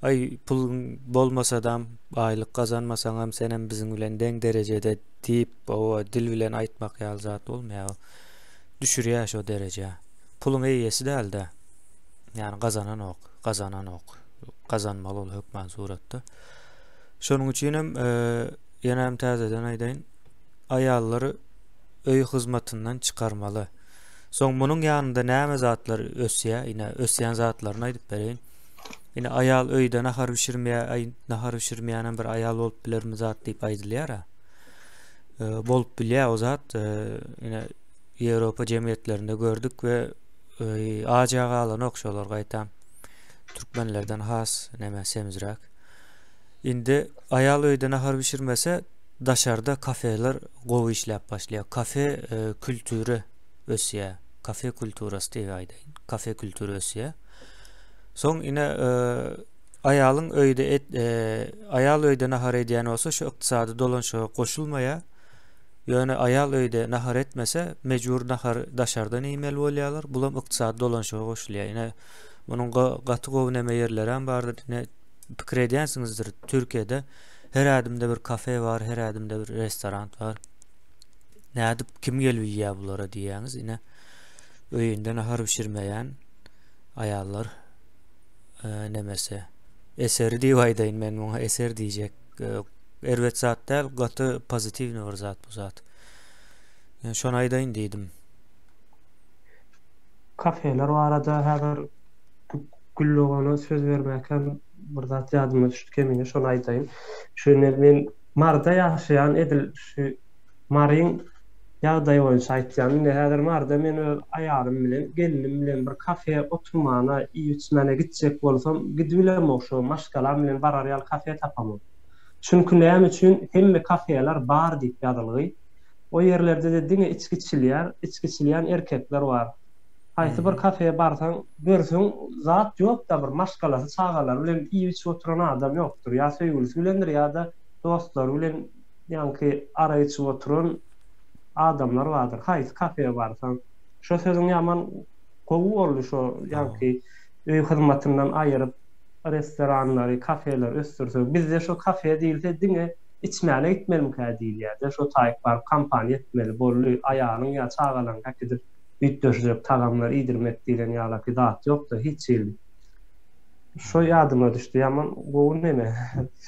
Aý pul bolmasadam, aýlyk gazanmasaňam senem biziň bilen deň derejede. Diýip, oba dil bilen aýtmak ýaly zat bolmaýar. Düşürýär şo derejä. Puluň eýesi däl-de. Ýagny gazananok, gazananok. Gazanmaly ol hökman suratda. Şonuň üçin hem ýene hem täzeden aýdaýyn. Aýallary öý hyzmatyndan çykarmaly. Soň munuň ýanynda näme zatlar ösýär? Ine, ösýän zatlaryny aýdyp bereýin. Ine, aýal öýde nahar bişirmeýär, aý, nahar bişirmeýänem bir aýal bolup bilermi zat diýip aýdylýar-a. E, bolup bilýär o zat. E, ine, Ýewropa jemgyýetlerinde gördük we e, aja galanok şolar gaýtam. Türkmenlerden has näme semizräk. Indi aýal öýde nahar bişirmese, daşarda kafeler gowy işläp başlaýar. Kafe e, kültüri ösýär. Kafe kulturasy diýip aýdaýyn. Kafe kültüri ösýär. Soň ine e, aýalyň öýde et, e, aýal öýde nahar edýän bolsa şu ykdysady dolanyşyga goşulmaýar. Ýöne aýal öýde nahar etmese, mejbur nahar daşardan iýmeli bolýarlar. Bulam ykdysady dolanyşyga goşulýar. Ine munuň gaty gowy neme ýerlerem bardyr. Ine pikir edýänsiňizdir, Türkiýede her ädimde bir kafe bar, her ädimde bir restoran bar. Nädip kim gelip iýýär bulara diýýäňiz. Ine öýünde nahar bişirmeýän aýallar e, nemesi eseri diýip aýdaýyn men muňa eser diýjek e, erbet zat däl gaty pozitiwny bir zat bu zat yani şony aýdaýyn diýdim Kafeler barada häzir Güllogana söz bermäkäm bir zat ýadyma düşdi kemine şony aýdaýyn. Şu men Maryda ýaşaýan edil şu Maryň ýagdaýy boýunça aýtýan. Indi häzir Maryda men öz aýalym bilen, gelnim bilen bir kafe oturmana, iýip-içmäne gitjek bolsam, gidibilemok şo maşgalam bilen barar ýaly kafe tapamok. Çünki näme üçin hemme kafeler bar diýip ýazylgy. O ýerlerde-de diňe içgi içilýär, içgi içilýän erkekler bar. Haýsy bir kafeýe barsaň, görseň zat ýok-da bir maşgalasy, çagalary bilen iýip-içip oturan adam ýokdur. Ýa söýgülisi bilendir ýa-da dostlary bilen ýaňky arak içip oturan adamlar bardyr. Haýsy kafeýe barsaň. Şo sözüň ýaman gowy boldy şo ýaňky öý hyzmatyndan aýyryp restoranlary, kafeleri ösdürsek. Bizde şo kafe diýilse diňe içmäne gitmelimikä diýilýär-de. Şo taýyk baryp kompaniýa etmeli boldy. Aýalyň ýa çagalaryňy äkidip üýtgeşijek tagamlar iýdirmek diýlen ýalaky zat ýokda hiç hili. Şo ýadyma düşdi ýaman gowy neme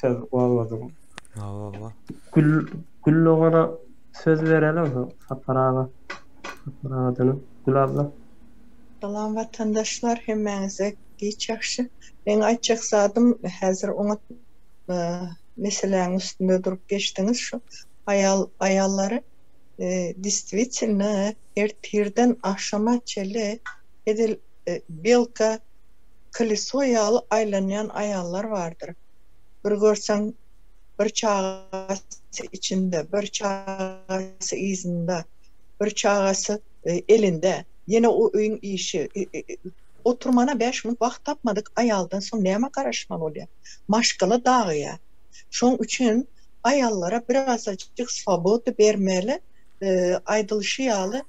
söz gozgadyň. Hawa. Gül Gül dogana söz bereli onsoň Sapar aga. Sapar agadan Gül abla. Salam watandaşlar hemmäňize giç ýagşy. Meň aýtjak zadym häzir oňat meseläň üstünde durup geçdiňiz şu aýal aýallary Distwitelno ertirden agşama çenli edil belka koleso ýaly aýlanýan aýallar bardyr. Bir görseň bir çagasy içinde, bir çagasy yzynda, bir çagasy elinde, ýene o öýüň işi. Oturmana bäş minut wagt tapmadyk aýaldan soň nämä garaşmaly bolýar? Maşgala dagaýar. Şoň üçin aýallara birazajyk swoboda bermeli, aýdylyşy ýaly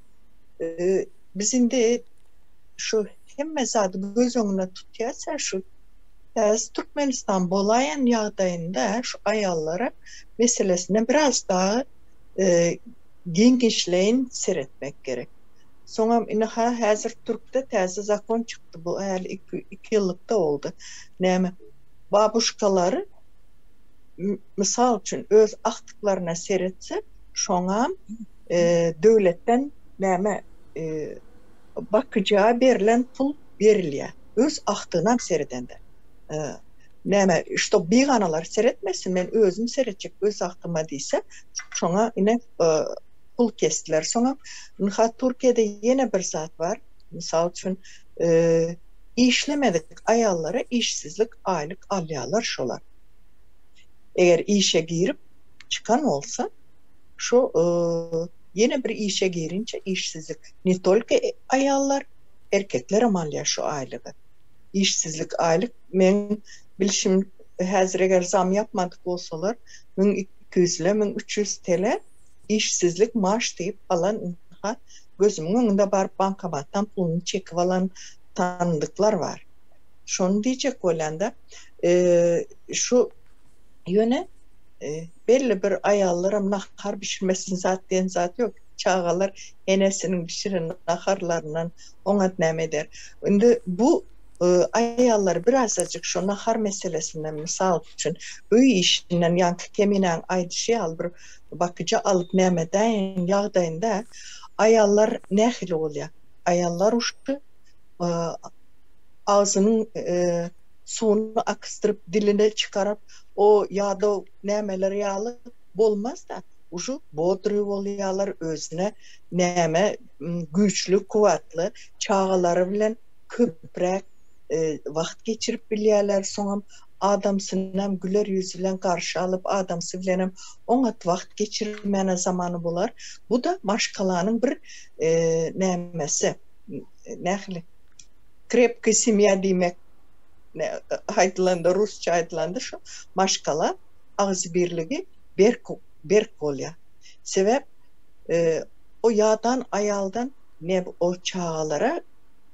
biz indi şu hemme zady göz öňüne tutýas şu täze Türkmenistan bolaýan ýagdaýynda şu aýallara meselesine biraz dagy giňişleýin seretmek gerek. Soňam indi ha häzir türkde täze zakon çykdy bu häli iki ýyllykda boldy. Näme babuşkalary mysal üçin öz agtyklaryna seretse şoňam döwletden näme bakyja berlen pul berilýär öz agtygynam seredende näme şto biganalar seretmesin men özüm seretjek öz agtyma diýse şoňa ine pul kesdiler soňam ynha Türkiýede ýene bir zat bar mysal üçin işlemedik aýallara işsizlik aýlyk alýarlar şolar. Eger işe girip çykan bolsa şo ýene bir işe girinçe işsizlik ne tolko aýallar erkeklerem alýar şu aýlygy. Işsizlik aýlyk meň bilşim häzir eger zam ýapmadyk bolsalar 1200 ile 1300 TL işsizlik maaş diýip alan ynha gözümiň öňünde baryp bankomatdan puluny çekip alan tanydyklar bar. Şony diýjek bolýanda şu ýöne. Belli bir aýallaram nahar bişirmesin zat diýen zat ýok. Çagalar enesiniň bişiren naharlaryndan oňat näme eder. Indi bu aýallar birazajyk şo nahar meselesinden mysal üçin öý işinden ýaňky Keminäň aýdyşy ýaly bir bakyja alyp näme edäýen ýagdaýynda aýallar nähili bolýar? Aýallar uşy agzynyň suwuny akysdyryp diline çykaryp o ýadaw nämeler ýaly bolmaz-da, uje bodry bolýarlar, özüne näme güýçli, kuwwatly, çagalary bilen köpräk wagt geçirip bilýärler, soňam adamsynam güler ýüz bilen garşy alyp, adamsy bilenem oňat wagt geçirmäne zamany bolar. Bu-da maşgalanyň bir nämesi, nähili, krepkiý semýa diýmek aýdylanda, rusça aýdylanda şu maşgala agzybirligi berk berk bolýar. Sebäp o ýadan aýaldan ne o çagalara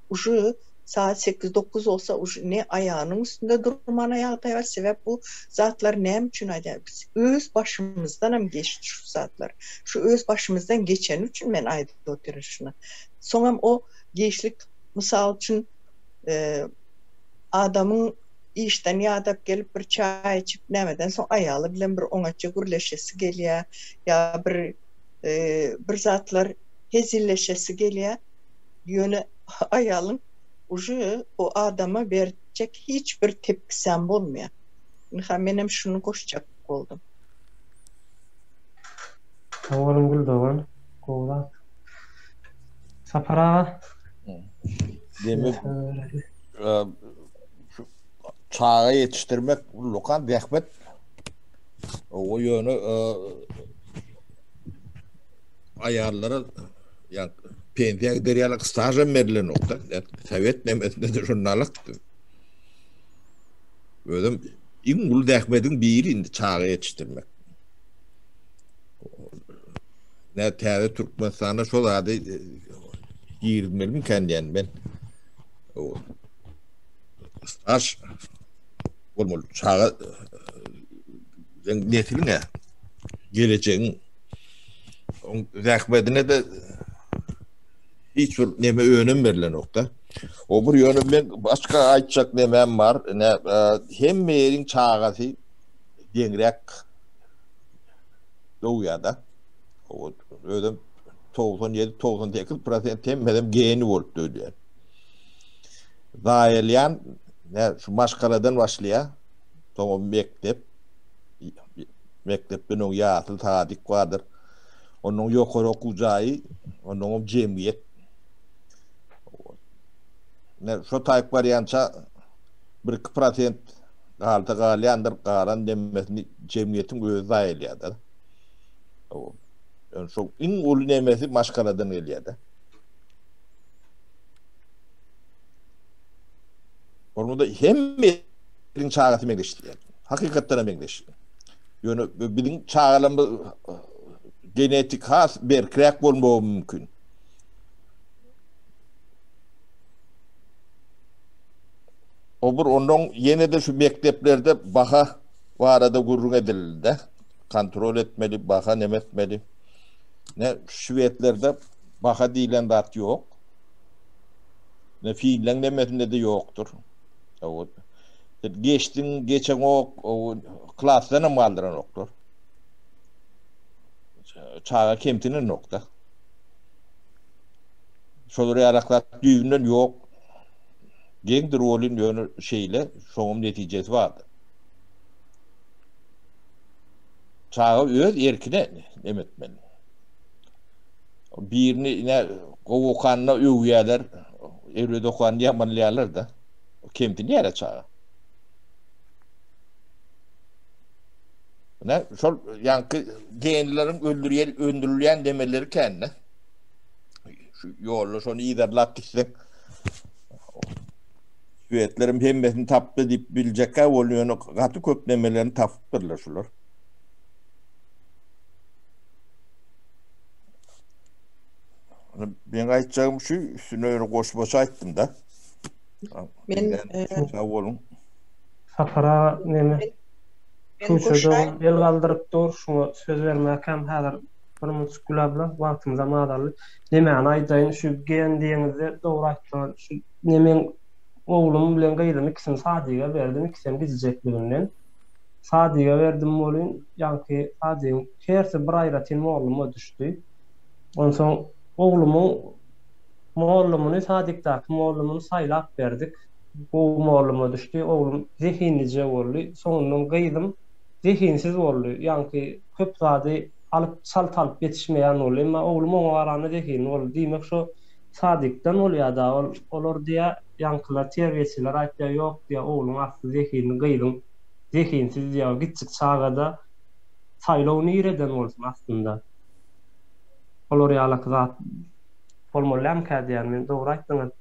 uje saat 8-9 bolsa uje ne aýagynyň üstünde durmana ýagdaý bar. Sebäp bu zatlar näme üçin aýdýar? Biz öz başymyzdan hem geçdi şu zatlar. Şu öz başymyzdan geçeni üçin men aýdyp otyryn şuny. Soňam o giçlik mysal üçin adamyň işden ýadap gelip bir çaý içip nämeden soň aýaly bilen bir oňatja gürleşesi gelýär ýa bir bir zatlar hezilleşesi gelýär. Ýöne aýalyň uje o adama berjek hiç bir tepkisem bolmaýar. Ynha menem şuny goşjak boldum. Sag boluň Gül dogan. Gowy zat. Sapar aga. Demek şu çaga ýetişdirmek ullakan zähmet. O ýöne aýallara ýa pensiýa gider ýaly stažam berilenokda. Sowet nemesinde de şonda alakdy. Özüm iň uly zähmediň biri indi çaga ýetişdirmek. Ne täze Türkmenistanda şol zady e, girizmelimikä diýen men. O staž bolmaly çaga e, nesliňe gelejegiň oň zähmetine de hiç bir neme önem berilenokda. O bir ýöne men başga aýtjak nemem bar. Ne e, hemme ýeriň çagasy deňräk dogýar-da. Özem 97-98 prosent hemmesem geni bolup döwýär. Zaýalýan ne şu maşgaladan başlaýar. Soňra mekdep mekdepden öň ýasyl sadyk bardyr. Onuň ýokary okuw jaýy, onuň jemgyýet. Ne şo taýyp barýança 1-2 prosent galsa galýandyr, galan nemesini jemgyýetiň özi zaýalýar-da. Ýöne şo iň uly nemesi maşgaladan gelýär-de. Bolmada hemme ýeriň çagasy meňzeş diýýär. Hakykatdan hem meňzeş. Ýöne biziň çagalarymyz genetik has berkräk bolmagy mümkin. O bir ondan ýene-de şu mekdeplerde baha barada gürrüň edildi. Kontrol etmeli, baha neme etmeli. Ne şwetlerde baha diýlen zat ýok. Ne finleň nemesinde de ýokdur. O geçdiň, geçeňok, o klasdan hem galdyranoklar. Çaga kemsinenok-da. Şolar ýalak zat düýbünden ýok. Geňdir welin ýöne şeýle, şoňam netijesi bardyr. Çaga öz erkine neme etmeli. Birini ine gowy okanyna öwýärler, erbet okanyny ýamanlaýarlar-da. Kemsinýär çaga. Ine şol ýaňky genleriň öldürýän, öndürilýän demeleri kände. Şu ýolda şony yzarlap gitseň Şwedleriň hemmesini tapdy diýip biljekkä boldy, ýöne gaty köp nemelerini tapypdyrlar şular. Men aýtjagym şu, üstüne ýöne goşmaça aýtdym-da. Men sag boluň. Sapar aga neme? Tuğçe dogan el galdyryp dur, şuňa söz bermäkäm häzir bir minutjyk Gül abla, wagtymyzam azaldy. Nemäni aýdaýyn, şu gen diýeňizde dogry aýtdyňyz. Şu ne meň oglum bilen gyzym ikisini sadige berdim, ikisem gijijekliginden. Sadige berdim welin, ýaňky sadigiň hersi bir aýratyn molluma düşdi. Onsoň oglumyň mollumyny sadikdaky mollumyny saýlap berdik. Gowy molluma düşdi. Oglum zehinlije boldy. Soňundan gyzym zehinsiz boldy. Ýaňky köp zady alyp, çalt alyp ýetişmeýän boldy. Emma oglum oňa garanda zehinli boldy. Diýmek şo sadikden bolýa-da ol. Olar diýýä, ýaňkylar terbiýeçiler aýtýa, ýok diýýä, ogluň asly zehinli, gyzyň zehinsiz diýýä. Kiçjik çagada saýlaw nireden bolsun aslynda. Olar ýalaky zat bolmaly dälmikä diýýän men. Dogry aýtdyňyz.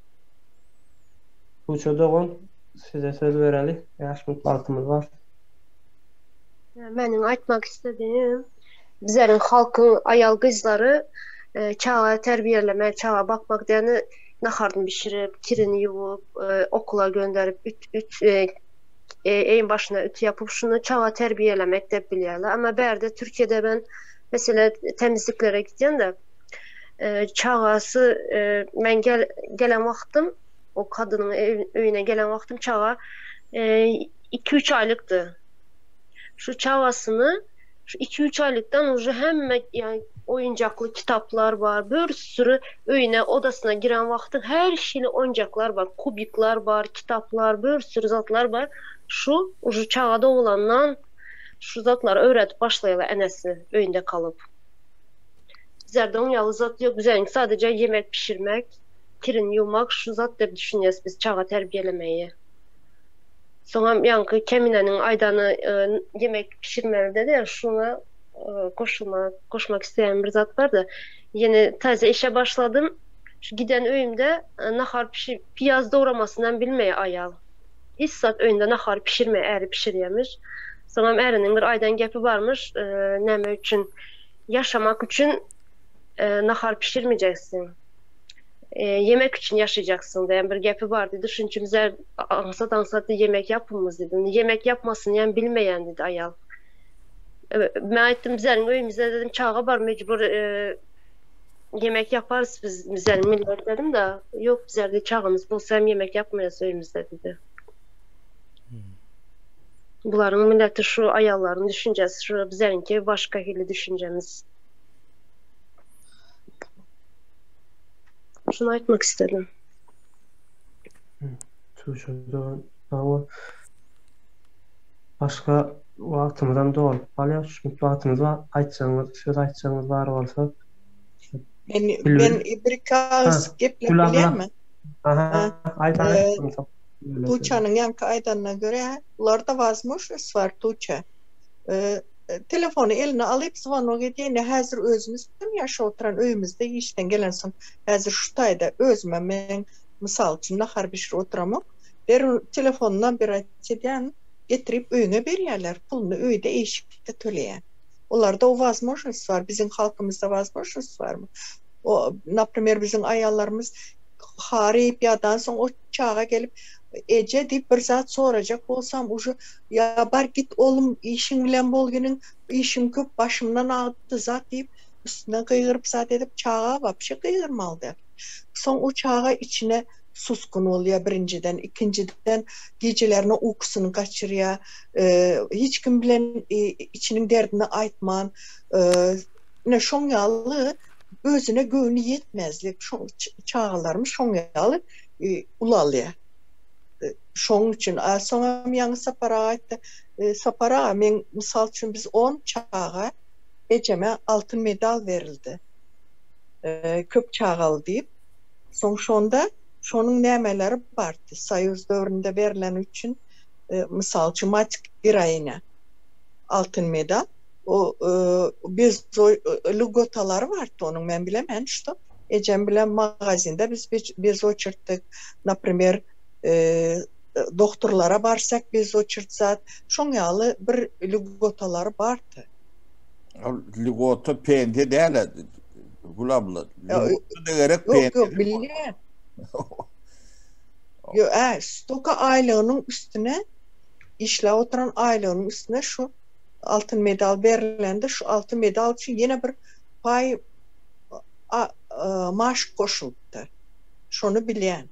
Tuğçe dogan, size söz bereli. 5 minut wagtymyz bar. Meniň aýtmak istediğim, bizleriň halkyň aýal gyzlary e, çaga terbiýelemek, çaga bakmak diýeni naharyny bişirip, kirini ýuwup, e, okula gönderip, üt, üt, e, eýin başyna ütü yapyp şunu çaga terbiýelemek dep bilýärler. Ama bärde Türkiýede ben mesela temizliklere gidýän de e, çagasy e, men gel, gelen wagtym o kadynyň öýüne gelen wagtym çaga 2-3 aýlykdy. Şu çagasyny şu 2-3 aýlykdan uje hemme yani oyuncakly kitaplar var. Bir sürü öýüne odasyna giren wagtyň her şili oyuncaklar var, kubiklar var, kitaplar, bir sürü zatlar var. Şu uje çaga doğulandan şu zatlary öwredip başlaýarlar enesi öýünde kalyp. Bizlerde oň ýaly zat ýok. Bizleriň sadece yemek pişirmek, kirini ýuwmak şu zat dep düşünýäs biz çaga terbiýelemeyi. Soňam ýaňky Kemineniň aýdany e, yemek pişirmeli dedi ya şuna e, goşulma, goşmak isleýän bir zat bardy. Ýene täze işe başladym. Şu giden öýümde e, nahar pişir, piyaz doğramasyndan bilmeýär aýal. Hiç zat öýünde nahar pişirmeýär, äri pişirýärmiş. Soňam äriniň bir aýdan gepi barmyş, e, näme üçin ýaşamak üçin e, nahar pişirmeyeceksin. E, yemek için yaşayacaksın diyen bir gepi var dedi. Şunun için bize ansat ansat yemek yapımız dedim. Yemek yapmasın yani bilmeyen dedi ayal. E, ben ettim bizlerin öyümüzde dedim çağa var mecbur e, yemek yaparız biz bizlerin millet dedim de yok bizlerde çağımız bolsa hem yemek yapmayız öyümüzde dedi. Buların milleti şu ayalların düşüncesi şu bizlerinki başka hili düşüncemiz. Şunu aytmak istedim. Tuğçe dogan, sag bol. Başga wagtymyzam dolup galýar. Üç minut wagtymyz bar. Aýtjagyňyz, söz aýtjagyňyz bar bolsa. Men ben bir iki agyz gepläp bilýärmi? Aha, aýt aýt. Tuğçanyň ýaňky aýdanyna görä, bularda возможность bar Tuğça. Telefony eline alyp zvonok edýär. Ine häzir özümiz hem ýaşap oturan öýümizde işden gelensoň häzir şu taýda özüme men mysal üçin nahar bişirip oturamok. Derrew telefonundan bir aýt edýän, getirip öýüňe berýärler, puluny öýde eşikde töleýär. Olarda o возможность bar, biziň halkymyzda возможность barmy? O, naprimer, biziň aýallarymyz haryp ýadan soň o çaga gelip eje diýip bir zat sorajak bolsam uje ýa bar git oglum işiň bilen bol giniň işim köp başymdan agdy zat diýip üstüne gygyryp zat edip çaga wapşe gygyrmaly däl. Soň o çaga içine suskun bolýar birinjiden, ikinjiden gijelerine ukusyny gaçyrýar, hiç kim bilen içiniň derdini aýtman, ine şoň ýaly özüne göwni ýetmezlik, şoň çagalarymyz şoň ýaly ulalýar. Şoň üçin, a soňam ýaňy Sapar aga aýtdy, Sapar aga meň mysal üçin biz 10 çaga ejeme altyn medal berildi. Köp çagaly diýip. Soň şonda şonuň nämeleri bardy? Soýuz döwründe berleni üçin, mysal üçin, mать geroinya altyn medal. O bez lügotalary bardy onuň, men bilemän, şto ejem bilen magazinde biz bez oçurtdyk. Naprimer, doktorlara barsak bez oçurt zat, şoň ýaly bir lügotalary bardy. Ol lügota pensiýa däl, Gül abla. Lügota da gerek pensiýa. Ýok, ýok, bilýän. Ýok, ä, stoka aýlygynyň üstüne işläp oturan aýlygynyň üstüne şu. Altyn medal berilende şu altyn medal üçin ýene bir paý maşk goşulypdy. Şony bilýän.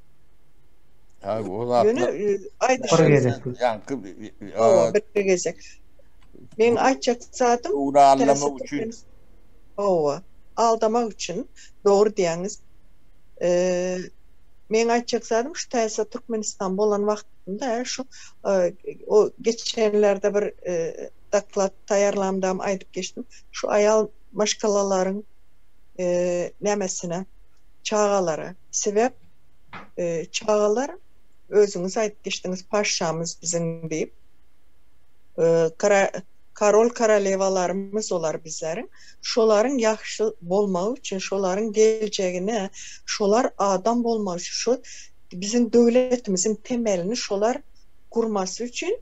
Ha, o zatlar. Ýöne aýdyşym. Bir gezek. Ýaňky Hawa, bir gezek. Meň aýtjak zadym Ugra aldamak üçin. Hawa, aldamak üçin. Dogry diýýäňiz. Meň aýtjak zadym şu täze Türkmenistan bolan wagtynda şu o geçenlerde bir doklad taýýarlamdam aýdyp geçdim. Şu aýal maşgalalaryň nämesine çagalara sebäp çagalar özüňiz aýdyp geçdiňiz paşşamyz biziň diýip karol korolewalarymyz olar bizleriň şolaryň ýagşy bolmagy üçin şolaryň geljegine şolar adam bolmagy üçin şu biziň döwletimiziň temelini şolar gurmasy üçin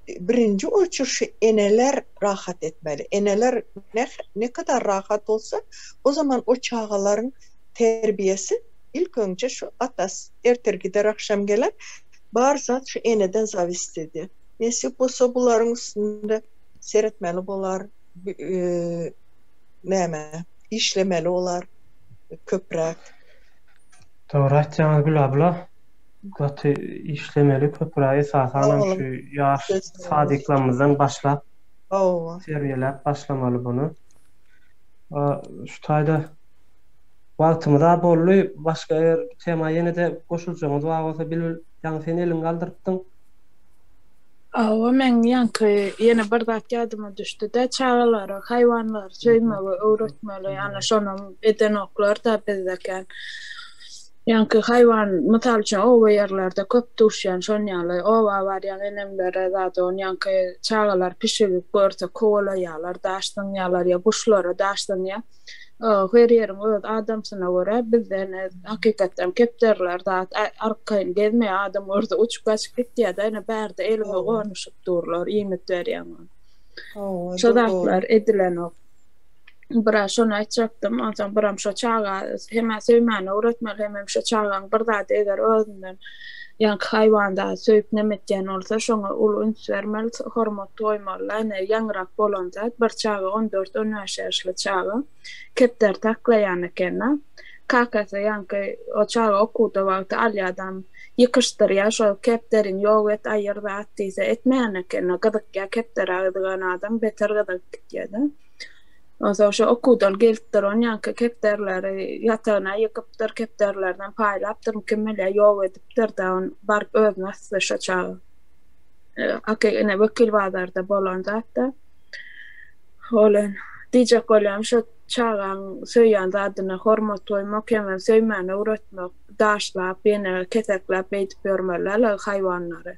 birinji oçur şu eneler rahat etmeli. Eneler ne, ne kadar rahat bolsa o zaman o çagalaryň terbiyesi ilk önce şu atas ertir gider akşam geler bar zat şu eneden zawist edýär. Nesip bolsa bularyň üstünde seretmeli bolar, e, näme işlemeli bolar köpräk. Dogry aýtýaňyz Gül abla. Gaty işlemeli köpräk esasanam şu ýaş sadiklarymyzdan başlap Hawa. Terbiýeläp başlamaly buny. Şu taýda wagtymyz az boldy. Başga eger tema ýene-de goşuljagyňyz bar bolsa Bilbil ýaňy sen eliňi galdyrypdyň. Hawa meň ýaňky ýene bir zat ýadyma düşdüde çagalara haýwanlary söýmegi öwretmeli ana şonam edenoklarda bizde kän. Ýaňky haýwan mysal üçin oba ýerlerde köp duşýan şon ýaly oba barýan enemlere zat on ýaňky çagalar pişigi görse kowalaýarlar daş zyňýarlar ýa guşlara daş zyňýar. Her ýeriň öz adamsyna görä bizde ine hakykatdan kepderiler zat arkaýyn gezmeýär adam görse uçup gaçyp gitýärde ine bärde eliňe gonuşyp durlar iýmit berýäň. Şo zatlar edilenok. Biraz şony aýtjakdym. Onsoň biram şo çaga hem-ä söýmäni öwretmeli, hemem şo çagaň bir zady eger özünden ýaňky haýwan zady söýüp neme etýän bolsa, şoňa uly üns bermeli, hormat goýmaly. Ine, ýaňyrak bolan zat, bir çaga on dört, on bäş ýaşly çaga kepderi saklaýan eken-de. Kakasy ýaňky o çaga okuwda wagty alýadam ýykyşdyrýar, şo kepderiňi ýok et, aýyr zat diýse, etmeýän eken-de. Gyzykýar kepderä gyzygan adam beter gyzygyp gitýär-de. Onsoň şo okuwdan gelipdir, onýanka kepderileri ýatagyna ýykypdyr, kepderilerden paýlapdyr, kim bilýär, ýok edipdir-dä, ony baryp özüni asdy şo çaga. Aky ine Wekilbazarda bolan zat-da. Ol diýjek bolýanym şo çagaň söýýän zadyna hormat goýmak hemem söýmäni öwretmek, daşlap, ýene kesekläp beýdip ýörmeli däl haýwanlary.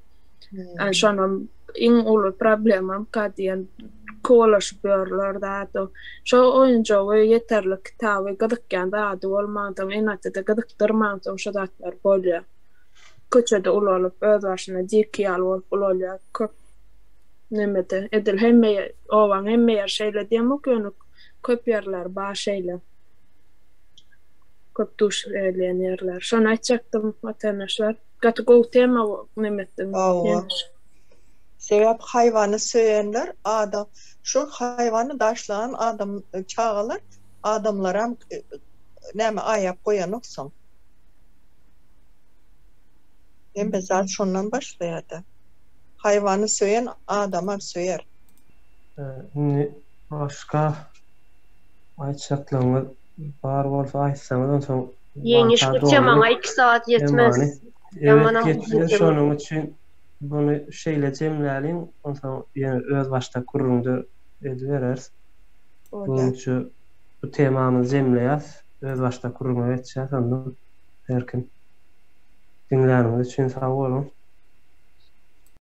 Yani şonam iň uly problemamka diýen kowalaşyp ýörler zat o. Şo oýunjagy ýeterlik kitaby gyzykýan zady bolmansoň ene-atada gyzykdyrmansoň şo zatlar bolýar. Köçede ulalyp öz başyna diki ýaly bolup ulalýar köp nemede edil hemme obaň hemme ýeri şeýle diýemok ýöne köp ýerleri bar şeýle. Köp duş gelýän ýerler. Şony aýtjakdym watandaşlar. Gaty gowy tema neme etdiň. Hawa. Sebäp haýwany söýenler adam şu haýwany daşlagan adam çagalar adamlaram näme aýap goýanok soň. Hemme zat şondan başlaýada. Haýwany söýen adamam söýer. Indi başga aýtjaklaryňyz bar bolsa aýtsaňyz onsoň Ýeňiş bu temaňa 2 sagat ýetmez. Ýamanam uzyn tema. Şonuň üçin buny şeýle jemläliň, onsoň ýene özbaşdak gürrüňde edibereris. Bugünçe bu temamyzy jemleýäs, özbaşdak gürrüňe geçýäs onda her kim. Diňläniňiz üçin sag boluň.